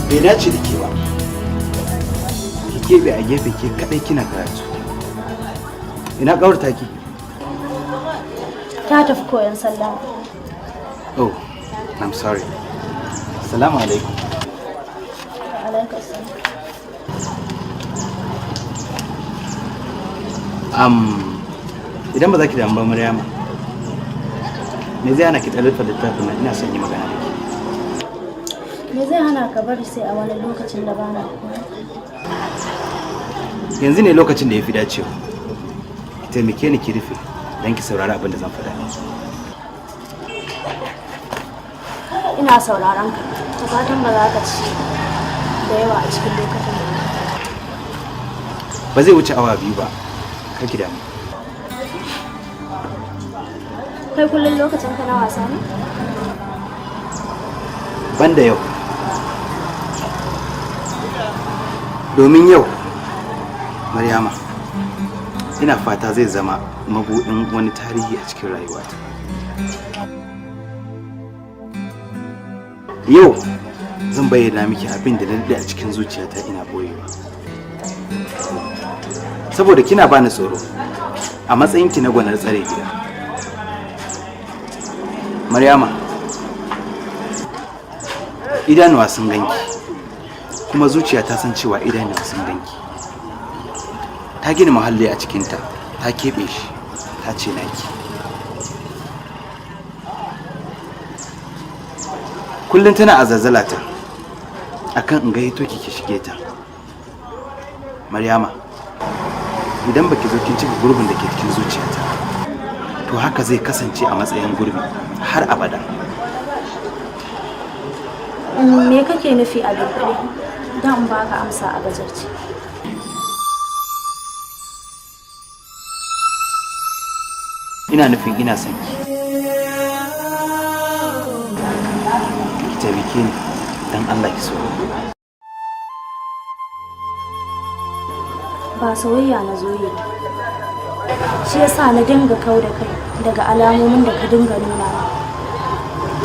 Bai dace da ke ba ki keɓe a gefe ke kaɗai kina karatu. Ina ƙawar taki? Ta tafi koyon sallama. Oh, I'm sorry. Salamu alaikum. Alaikum salam. Idan ba za ki damu ba, Maryama, me zai hana ki ɗan rufe littafin nan? Ina son yi magana da ke. Me zai hana ka bari sai a wani lokacin da bana koyo? Yanzu ne lokacin da ya fi dacewa. Ki taimake ni ki rufe don ki saurari abin da zan faɗa miki. Ina sauraron ka. Da fatan ba za ka ci da yawa a cikin lokacin da Ba zai wuce awa 2 ba, kar ki damu. Kai kullum lokacin ka na wasa ne? Banda yau, domin yau, Maryama, ina fata zai zama mabuɗin wani tarihi a cikin rayuwata. Yau zan bayyana miki abin da na daɗe a cikin zuciyata ina boyewa, saboda kina bani tsoro a matsayinki na gwanar tsare gida. Maryama, idanuwa sun ganki, kuma zuciya ta san cewa idanuwa sun ganki. Ta gina muhalli a cikinta, ta keɓe shi, ta ce naki. Kullum tana a zazzalata akan in gayyato ki ki shige ta. Maryama, idan baki zo kin cika gurbin da ke cikin zuciyata, to haka zai kasance a matsayin gurbi har abada. Me kake nufi a dunkule? Don in baka amsa a gajarce. Ina nufin ina son ki. Ki taimake ni don Allah ki so ni. Ba soyayya na zo yi ba. Shi yasa na dinga kau da kai daga alamomin da ka dinga nuna min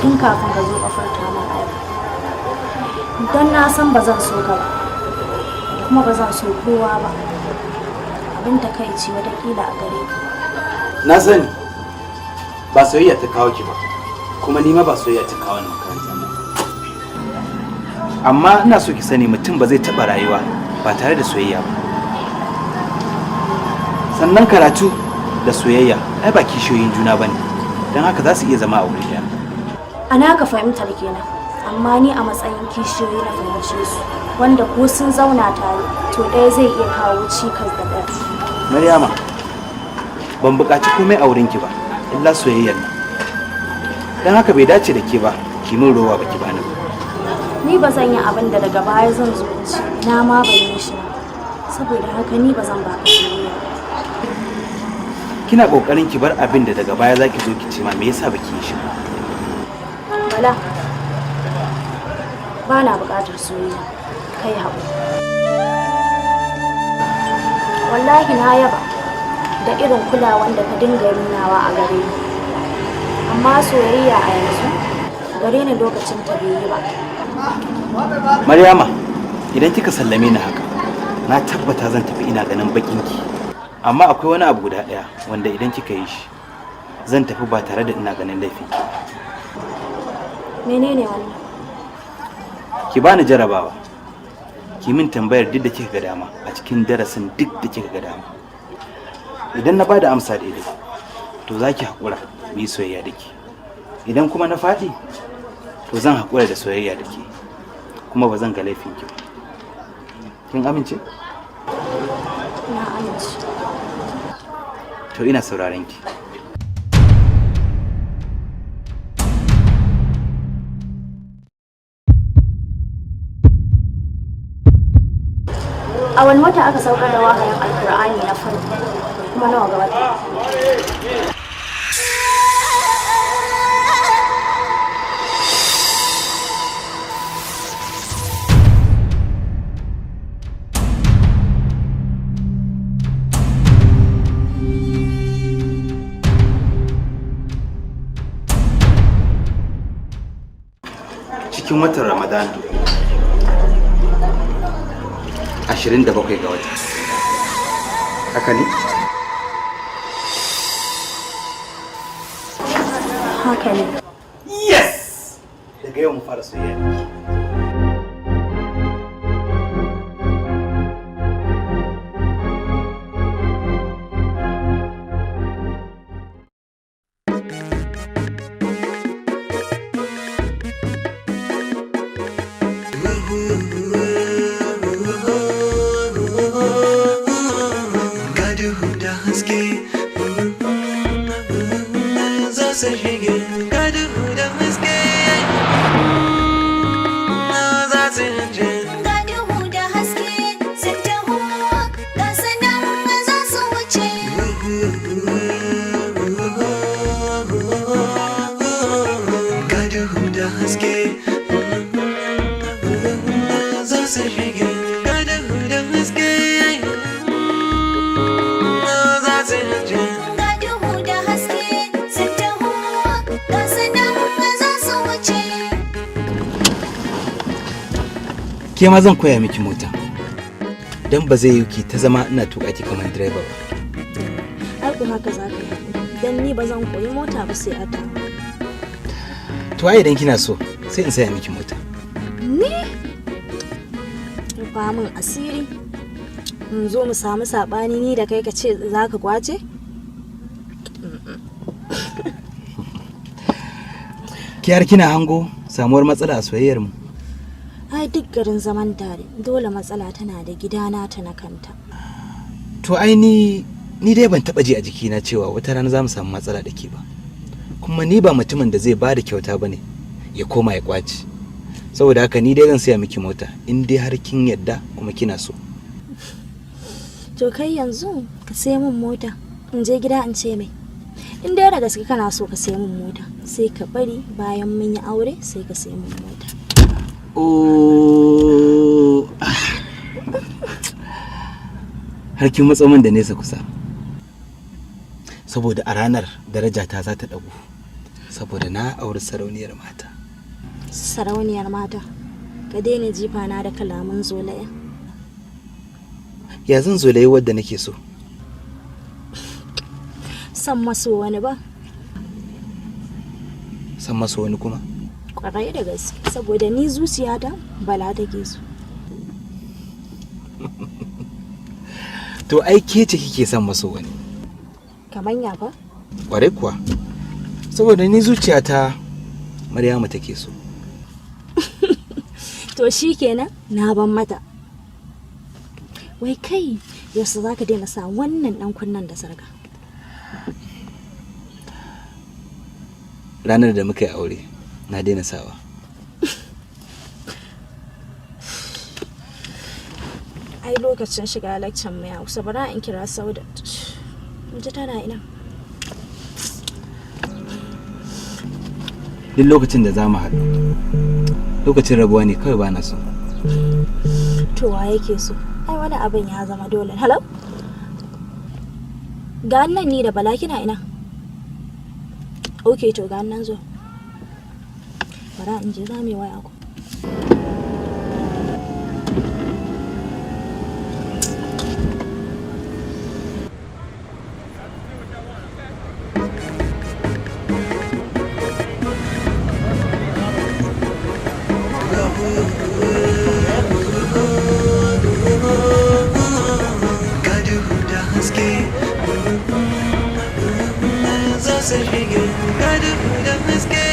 tun kafin ka zo ka furta min a yau. Don na san ba zan so ka ba, kuma ba zan so kowa ba. Abin takaici watakila a gare ka. Na sani ba soyayya ta kawo ki ba, kuma ni ma ba soyayya ta kawo ni makarantar nan. Amma ina so ki sani, mutum ba zai taɓa rayuwa ba tare da soyayya ba. Sannan karatu da soyayya ai ba kishiyoyin juna bane, don haka za su iya zama a wuri ɗaya. A naka fahimtar kenan, amma ni a matsayin kishiyoyi na fahimce su, wanda ko sun zauna tare to ɗaya zai iya kawo cikas da ɗaya. Maryama, ban buƙaci komai a wurinki ba illa soyayyar nan, don haka bai dace da ke ba ki min rowa baki bani ba. Ni ba zan yi abin da daga baya zan zo in ce na ma ban yi shi ba, saboda haka ni ba zan baka soyayya ba. Kina kokarin ki bar abin da daga baya zaki zo ki ce ma me yasa baki yi shi ba. Bala, ba na buƙatar soyayya, kai haƙuri. Wallahi na yaba da irin kulawan da ka dinga nunawa a gare ni, amma soyayya a yanzu gare ni lokacin ta bai yi ba. Maryama, idan kika sallame ni haka, na tabbata zan tafi ina ganin bakin ki. Amma akwai wani abu guda ɗaya wanda idan kika yi shi, zan tafi ba tare da ina ganin laifin ki. Menene wannan? Ki bani jarabawa. Ki min tambayar duk da kika ga dama a cikin darasin duk da kika ga dama. Idan na bada amsa daidai, to za ki haƙura mu yi soyayya da ke. Idan kuma na faɗi, to zan haƙura da soyayya da ke, kuma ba zan ga laifin ki ba. Kin amince? Na amince. To ina sauraron ki. A wani wata aka saukar da wahayin Alkur'ani na farko, kuma nawa ga wata? Cikin watan Ramadana, 27 ga wata. Haka ne? Haka ne. Yes! Daga yau mu fara soyayya da ke. Ga duhu da haske za su shige, ga duhu da haske za su je. Ga duhu da haske sun taho, ga sanan za su wuce. Ga duhu da haske za su shige, ga duhu da haske za su je. Ga duhu da haske sun taho, ga sanan za su wuce. Ke ma zan koya miki mota. Dan ba zai yi ki ta zama ina tuƙa ki kamar direba ba. Ai ku haka za ka yi, don ni ba zan koyi mota ba sai a ta. To ai idan kina so sai in saya miki mota. Ni? Rufa min asiri. In zo mu samu saɓani ni da kai ka ce za ka kwace? Ki har kina hango samuwar matsala a soyayyar mu. Ai duk garin zaman tare dole matsala tana da gidana ta na kanta. To ai ni dai ban taba ji a jikina cewa wata rana za mu samu matsala da ke ba. Kuma ni ba mutumin da zai bada kyauta bane ya koma ya kwace. Saboda haka ni dai zan saya miki mota in dai har kin yadda kuma kina so. To kai yanzu ka sai min mota in je gida in ce mai. In dai da gaske kana so ka sai min mota, sai ka bari bayan mun yi aure sai ka sai min mota. Oh, har kin matso min da nesa kusa. Saboda a ranar darajata za ta ɗagu. Saboda na auri sarauniyar mata. Sarauniyar mata, ka daina jifa na da kalaman zolaya. Ya zan zolayi wadda nake so? San maso wani ba? San maso wani kuma? Kwarai da gaske, saboda ni zuciyata Bala take so. To ai ke ce kike son maso wani. Kaman ya fa? Kwarai kuwa. Saboda ni zuciyata Maryamu take so. To shikenan, na ban mata. Wai kai, yaushe za ka daina sa wannan dan kunnen da sarka? Ranar da muka yi aure, na daina sawa. Ai lokacin shiga lakcan mu ya kusa, bara in kira Saudat. Ji tana ina. Duk lokacin da za mu haɗu, lokacin rabuwa ne kawai bana so. To wa yake so? Ai wani abin ya zama dole. Hello? Ga nan ni da Bala, kina ina? Okay, to ga nan zo. Bara in je, za mu yi waya ko. Ga duhu da haske za su shige, ga duhu da haske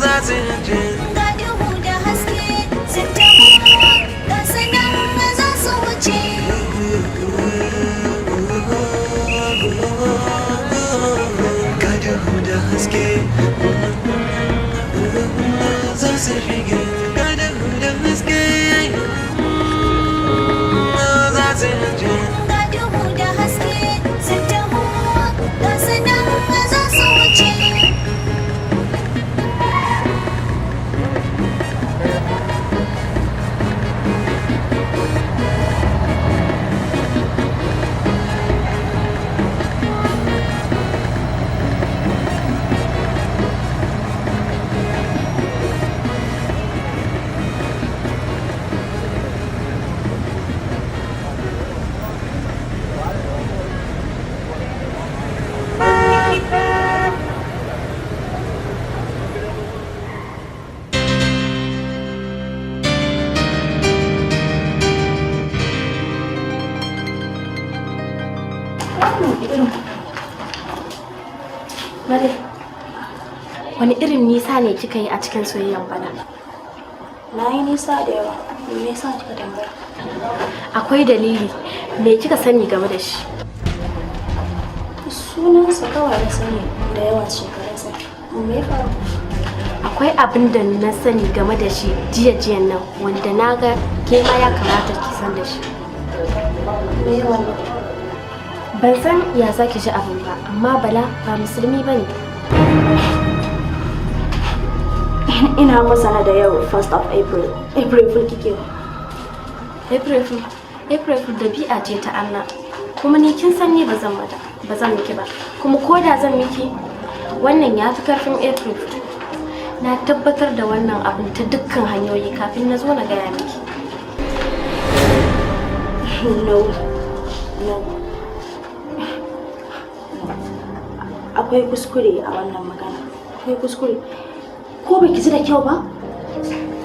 za su shige. Ga duhu da haske sun taho, ga su nan za su wuce. Ga duhu da haske za su shige, ga duhu da haske za su shige. Ga duhu da haske sun taho, ga su nan za su wuce. Maryam, wani irin nisa ne kika yi a cikin soyayyan Bala? Na yi nisa da yawa. Me yasa kika tambaya? Akwai dalili, me kika sani game da shi? Sunansa kawai na sani da yawan shekarunsa. Me ya faru? Akwai abin da na sani game da shi jiya-jiyan nan wanda na ga ke ma ya kamata ki san da shi. Me wannan? Ban san ya za ki ji abin ba, amma Bala ba musulmi ba ne. Ina masana da yau 1st of April. April Fool kike. April Fool, April Fool dabi'a ce ta Allah. Kuma ni kin san ni ba zan mata, ba zan miki ba. Kuma ko da zan miki, wannan ya fi karfin April Fool. Na tabbatar da wannan abin ta dukkan hanyoyi kafin na zo na gaya miki. No. No. Akwai kuskure a wannan magana. Akwai kuskure. Ko baki ji da kyau ba?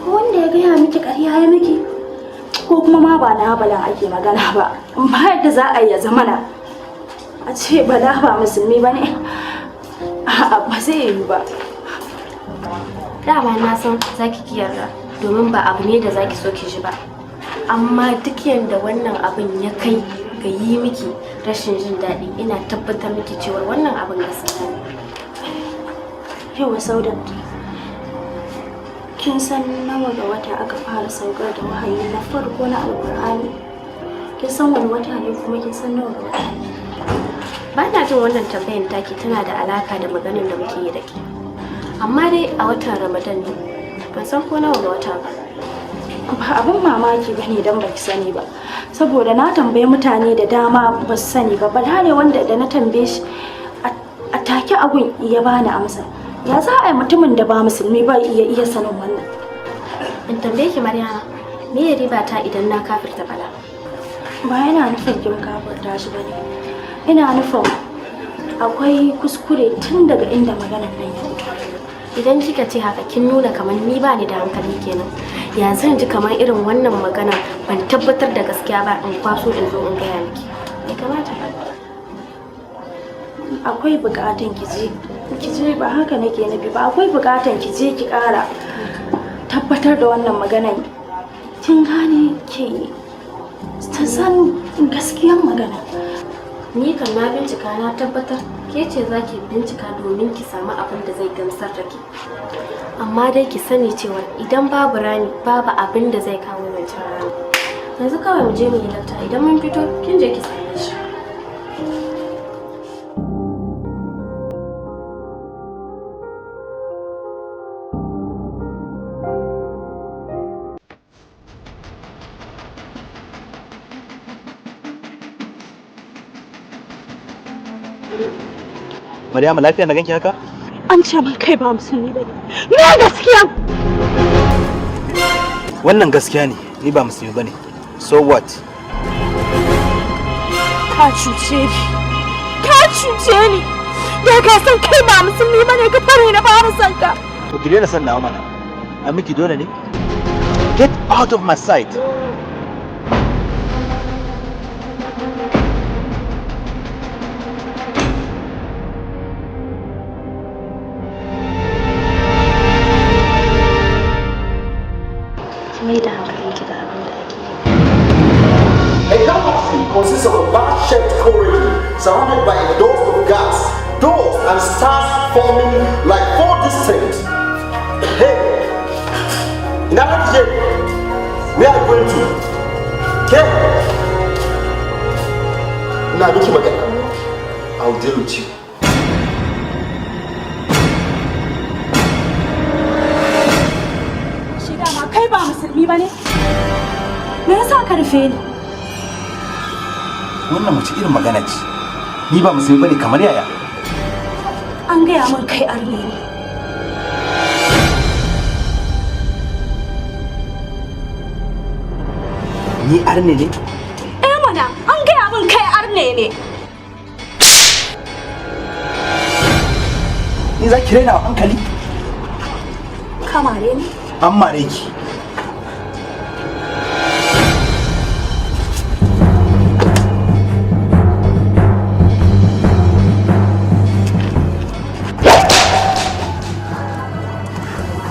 Ko wanda ya gaya miki ƙarya ya miki? Ko kuma ma ba na Balan ake magana ba. Ba yadda za a yi ya zamana. A ce Bala ba musulmi ba ne. A'a, ba zai yiwu ba. Dama na san za ki ki yarda domin ba abu ne da za ki so ki ji ba. Amma duk yanda wannan abin ya kai ga yi miki rashin jin daɗi, ina tabbatar miki cewa wannan abin gaskiya ne. Yauwa Saudat. Kin san nawa ga wata aka fara saukar da wahayi na farko na Alƙur'ani? Kin san wani wata ne, kuma kin san nawa ga wata ne? Ba na jin wannan tambayan taki tana da alaka da maganin da muke yi da ke. Amma dai a watan Ramadan ne, ban san ko nawa ga wata ba. Ba abin mamaki ba ne don baki sani ba. Saboda na tambayi mutane da dama ba su sani ba. Bala ne wanda da na tambaye shi a take agun ya bani amsa. Ya za a yi mutumin da ba musulmi ba iya iya sanin wannan? In tambaye ki Maryama, me ya riba ta idan na kafirta Bala? Ba yana nufin kin kafirta shi bane. Ina nufin akwai kuskure tun daga inda maganar nan ya fito. Idan kika ce haka, kin nuna kamar ni ba ni da hankali kenan. Ya zan ji kamar irin wannan magana ban tabbatar da gaskiya ba, in kwaso in zo in gaya miki? Bai kamata ba. Akwai bukatan ki je ki je, ba haka nake nufi ba. Akwai bukatan ki je ki kara tabbatar da wannan maganan, kin gane? Ki ta san gaskiyan magana. Ni kan na bincika na tabbatar. Ke ce za ki bincika domin ki samu abin da zai gamsar da ke. Amma dai ki sani cewa idan babu rami, babu abin da zai kawo zancen rami. Yanzu kawai mu je mu yi lakta. Idan mun fito, kin je ki same shi. Maryama, lafiya na ganki haka? An ce min kai ba musulmi ba ne. Me gaskiya? Wannan gaskiya ne, ni ba musulmi bane. So what? Ka cuce ni. Ka cuce ni. Da ka san kai ba musulmi ba ne, ka fare na fara san ka. To ki daina son nawa mana. An miki dole ne? Get out of my sight. Ki mai da hankalinki ga abin da ake yi. A galaxy consists of a vast-shaped corridor surrounded by a dust of gas, dust and stars forming like four distinct. Hey, ina za ki je? Where are you going to? Ke? Ina miki magana. I will deal with you. Shi dama kai ba musulmi ba ne? Me yasa ka rufe ni? Wannan wace irin magana ce? Ni ba musulmi bane kamar yaya? An gaya min kai arne ne. Ni arne ne? Eh mana, an gaya min kai arne ne. Ni za ki raina wa hankali? Ka mare ni? An mare ki.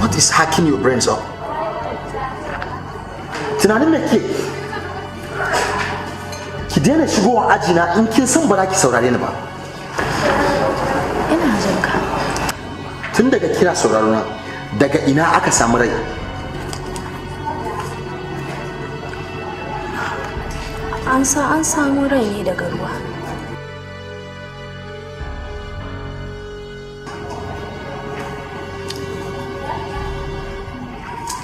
What is hacking your brains up? Tunanin me ke? Ki daina shigowa ajina in kin san ba za ki saurare ni ba. Ina jin ka. Tun daga kira sauraro na, daga ina aka samu rai? An samu rai ne daga ruwa.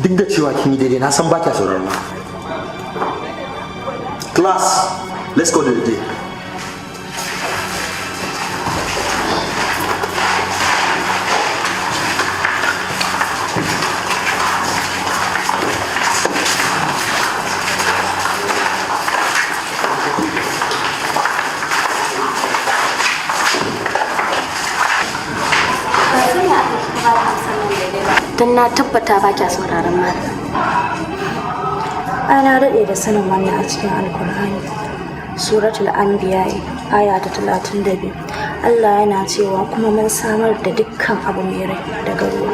Duk da cewa kin yi daidai, na san ba kya sauraro na. Class, let's go to the day. Ban san ya aka kika ba da amsar nan daidai ba. Don na tabbata ba kya sauraron malam. Ai na daɗe da sanin wannan. A cikin Alkur'ani, Suratul Anbiya, aya ta 32, Allah yana cewa, "Kuma mun samar da dukkan abu mai rai daga ruwa."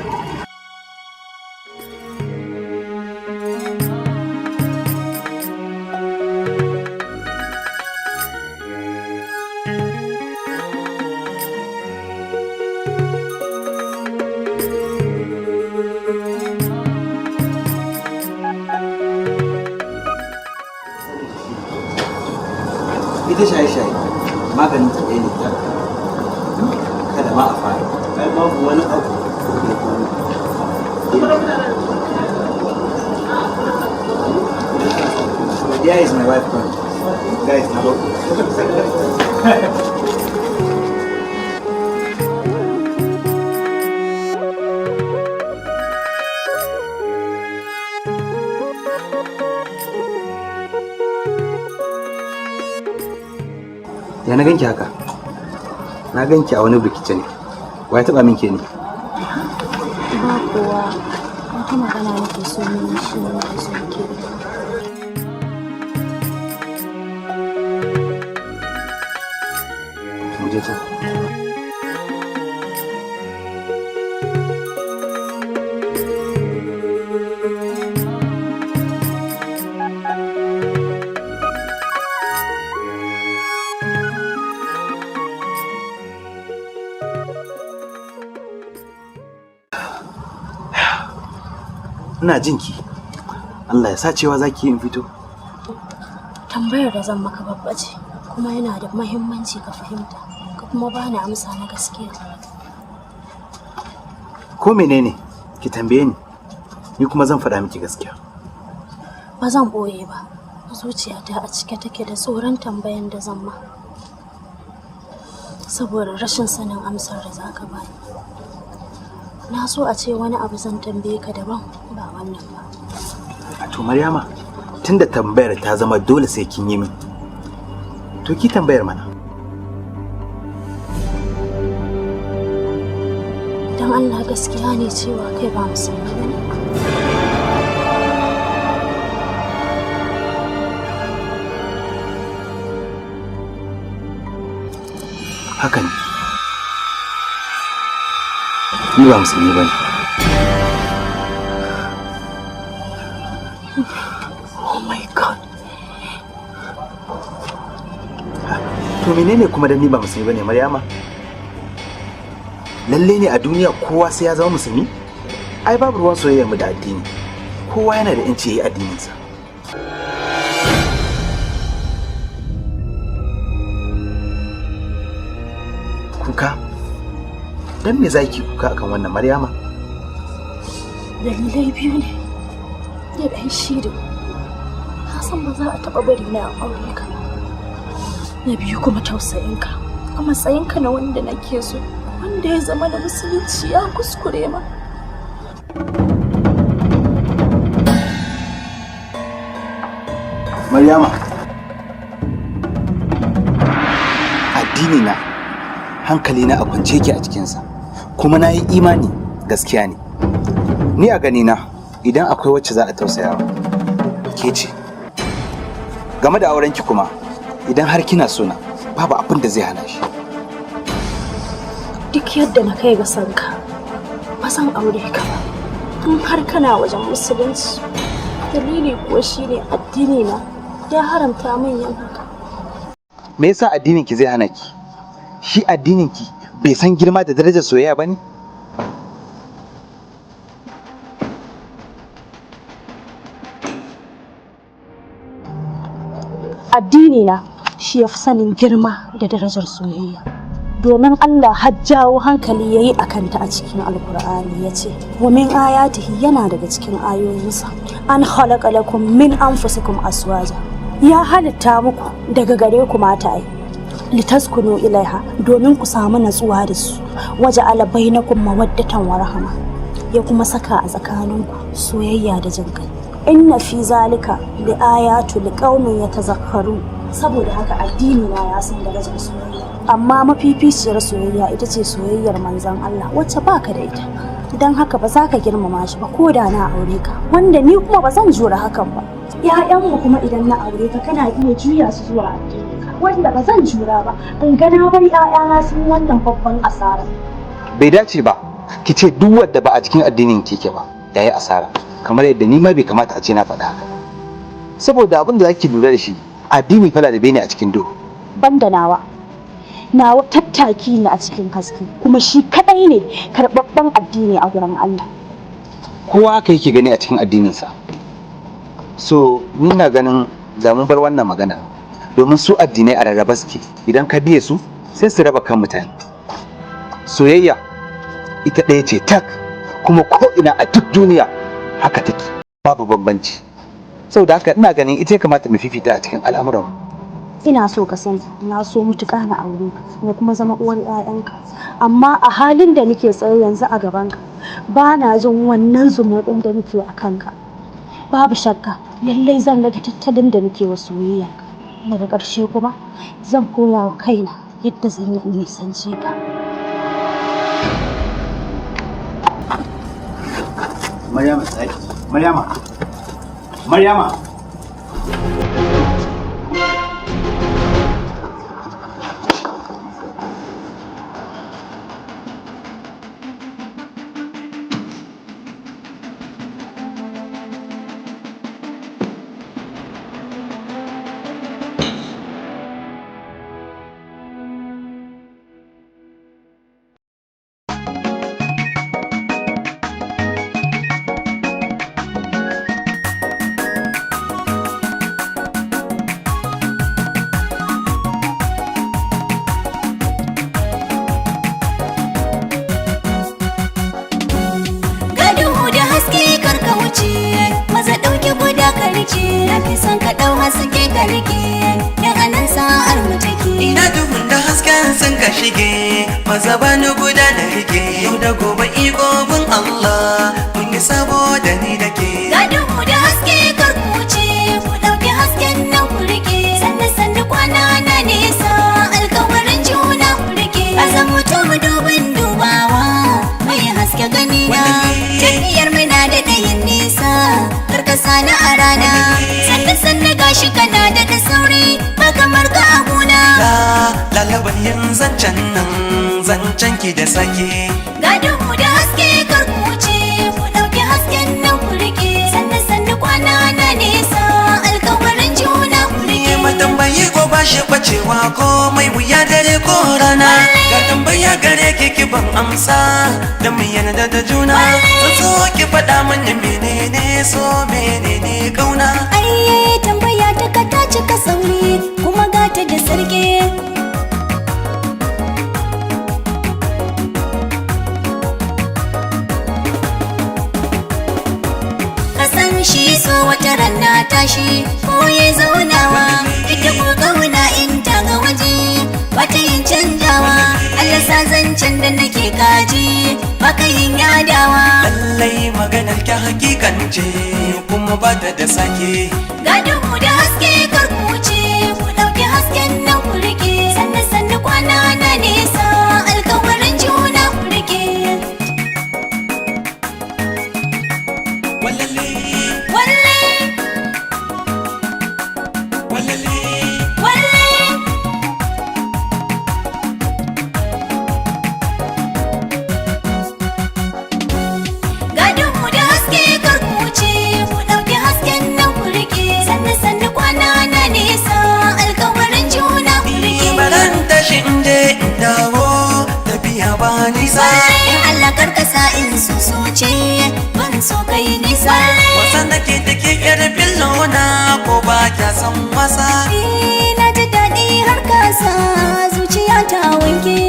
Ita shaye-shaye maganin ta ɗaya ne ta kada ma a fara. Ai babu wani abu da ya fi wannan. There is my wife friend. Guys, now look. Ya na ganki haka? Na ganki a wani rikice ne. Wa ya taba min ke ne? Ba kowa, wata magana nake so mu yi, shi ne nake so ke. Mu je can. Ina jinki. Allah ya sa cewa zaki yi in fito. Tambayar da zan maka babba ce, kuma yana da mahimmanci ka fahimta, ka kuma bani amsa na gaskiya. Ko menene? Ki tambaye ni. Ni kuma zan faɗa miki gaskiya. Ba zan ɓoye ba, zuciyata a cike take da tsoron tambayan da zan ma. Saboda rashin sanin amsar da za ka bani. Na so a ce wani abu zan tambaye ka daban ba wannan ba. A to Maryama, tunda tambayar ta zama dole sai kin yi min. To ki tambayar mana. Don Allah, gaskiya ne cewa kai ba musulmi ba ne? Haka ne. Ni ba musulmi ba ne. Oh my God. To menene kuma dan ni ba musulmi bane, Maryama? Lalle ne a duniya kowa sai ya zama musulmi? Ai babu ruwan soyayyar mu da addini. Kowa yana da yanci yayi addininsa. Kuka? Dan me zaki kuka akan wannan, Maryama? Dalilai biyu ne. Da ɗan shirin. Na san ba za a taɓa bari na aure ka ba. Na biyu kuma tausayinka. A matsayinka na wanda nake so, wanda ya zama na musulunci ya kuskure ma. Maryama. Addini na, hankali na a kwance yake a cikinsa, kuma na yi imani gaskiya ne. Ni a ganina idan akwai wacce za a tausayawa, ke ce. Game da aurenki kuma, idan har kina sona, babu abin da zai hana shi. Duk yadda na kai ga sanka, ba zan aure ka ba. In har kana wajen musulunci. Dalili kuwa shine addini na ya haramta min yin haka. Me yasa addinin ki zai hana ki? Shi addinin ki bai san girma da darajar soyayya bane? Addini na shi ya fi sanin girma da darajar soyayya. Domin Allah har jawo hankali ya yi a kanta a cikin Alkur'ani, ya ce, wa min ayatihi, yana daga cikin ayoyinsa, an khalaqa lakum min anfusikum aswaja, ya halitta muku daga gare ku mataye, litaskunu ilaiha, domin ku samu natsuwa da su, waje ala bainakum mawaddatan wa rahama, ya kuma saka a tsakaninku soyayya da jin kai. Inna fi zalika liayatu liqaumin yatazakkaru. Saboda haka addini na ya san darajar soyayya, amma mafificiyar soyayya ita ce soyayyar manzon Allah, wacce baka da ita. Don haka ba za ka girmama shi ba ko da na aure ka, wanda ni kuma ba zan jura hakan ba. Ƴaƴanmu kuma idan na aure ka, kana iya juya su zuwa addini ka, wanda ba zan jura ba in ga na bar ƴaƴana sun yi wannan babban asara. Bai dace ba ki ce duk wanda ba a cikin addinin ki ke ba yayi asara, kamar yadda ni ma bai kamata a ce na faɗa haka. Saboda abin da zaki lura da shi, addini fala da bene a cikin duhu. Banda nawa, nawa tattaki ne a cikin haske, kuma shi kadai ne karɓaɓɓen addini a gurin Allah. Kowa haka yake gani a cikin addininsa. So ni na ganin da mun bar wannan magana, domin su addinai a rarraba suke, idan ka biye su sai su raba kan mutane. Soyayya ita ɗaya ce tak, kuma ko ina a duk duniya haka take, babu bambanci. Saboda haka ina ganin ita ya kamata mu fifita a cikin al'amuran. Ina so ka san na so mutuƙa na aure ka na kuma zama uwar 'ya'yanka, amma a halin da nake tsaye yanzu a gabanka, ba na jin wannan zumuɗin da nake a kanka. Babu shakka lallai zan rage tattalin da nake wa soyayya. Daga ƙarshe kuma zan koya wa kaina yadda zan yi in nisance ka. Maryama, tsaki. Maryama. Maryama. Ga duhu da haske kar ka wuce, maza ɗauki guda ka rike, na fi son ka ɗau haske ka rike, dan anan sa'ar mu take. Ina duhun da hasken sun ka shige, maza bani guda na rike. Yau da gobe igobin Allah, mun yi sabo da ni da ke. Ga duhu da haske kar ku wuce, ku ɗauki hasken nan ku rike, sannu sannu kwana na nesa, alkawarin juna ku rike. A zamo to mu dubin dubawa, mai haske gani na, tafiyar muna da ɗayin nisa, karkasa na a rana, sannu sannu gashi kana da da sauri, ba kamar ka a gona. Lalaban yin zancen nan, zancen ki da sake. Ga duhu da haske kar ku wuce, ku ɗauki hasken nan ku rike, sannu sannu kwana na nesa, alkawarin juna ku rike. Matambayi ko ba shi bacewa ko mai wuya dare ko rana. Ga tambaya gare ki ki ban amsa da mu yarda da juna. Zan so ki faɗa mani menene so menene kauna. Aiye tambaya ta ka ta cika sauri kuma gata da sarki. Ka san shi so wata ranna tashi ko ya zaunawa ita ko kauna in ta ga waje bata yin canjawa Allah sa zancen da nake kaji baka yin yadawa. Lallai maganar ki hakikance kuma ba ta da sake. Ga duhu da haske kar ku wuce, ku ɗauki hasken nan ku rike, sannu sannu kwana na nesa, alkawarin juna ku rike. Wallalle, Walle, wallalle. walle. Ga duhu da haske kar ku wuce, ku ɗauki hasken nan ku rike, sannu sannu kwana na nesa, alkawarin juna ku rike. Baran tashi in je in dawo tafiya ba nisa. In Allah karkasa in sosoce ban so kai nisa. Wasan da ke take yar fillona ko ba kya son wasa. Na ji daɗi har kasa zuciya ta wanke.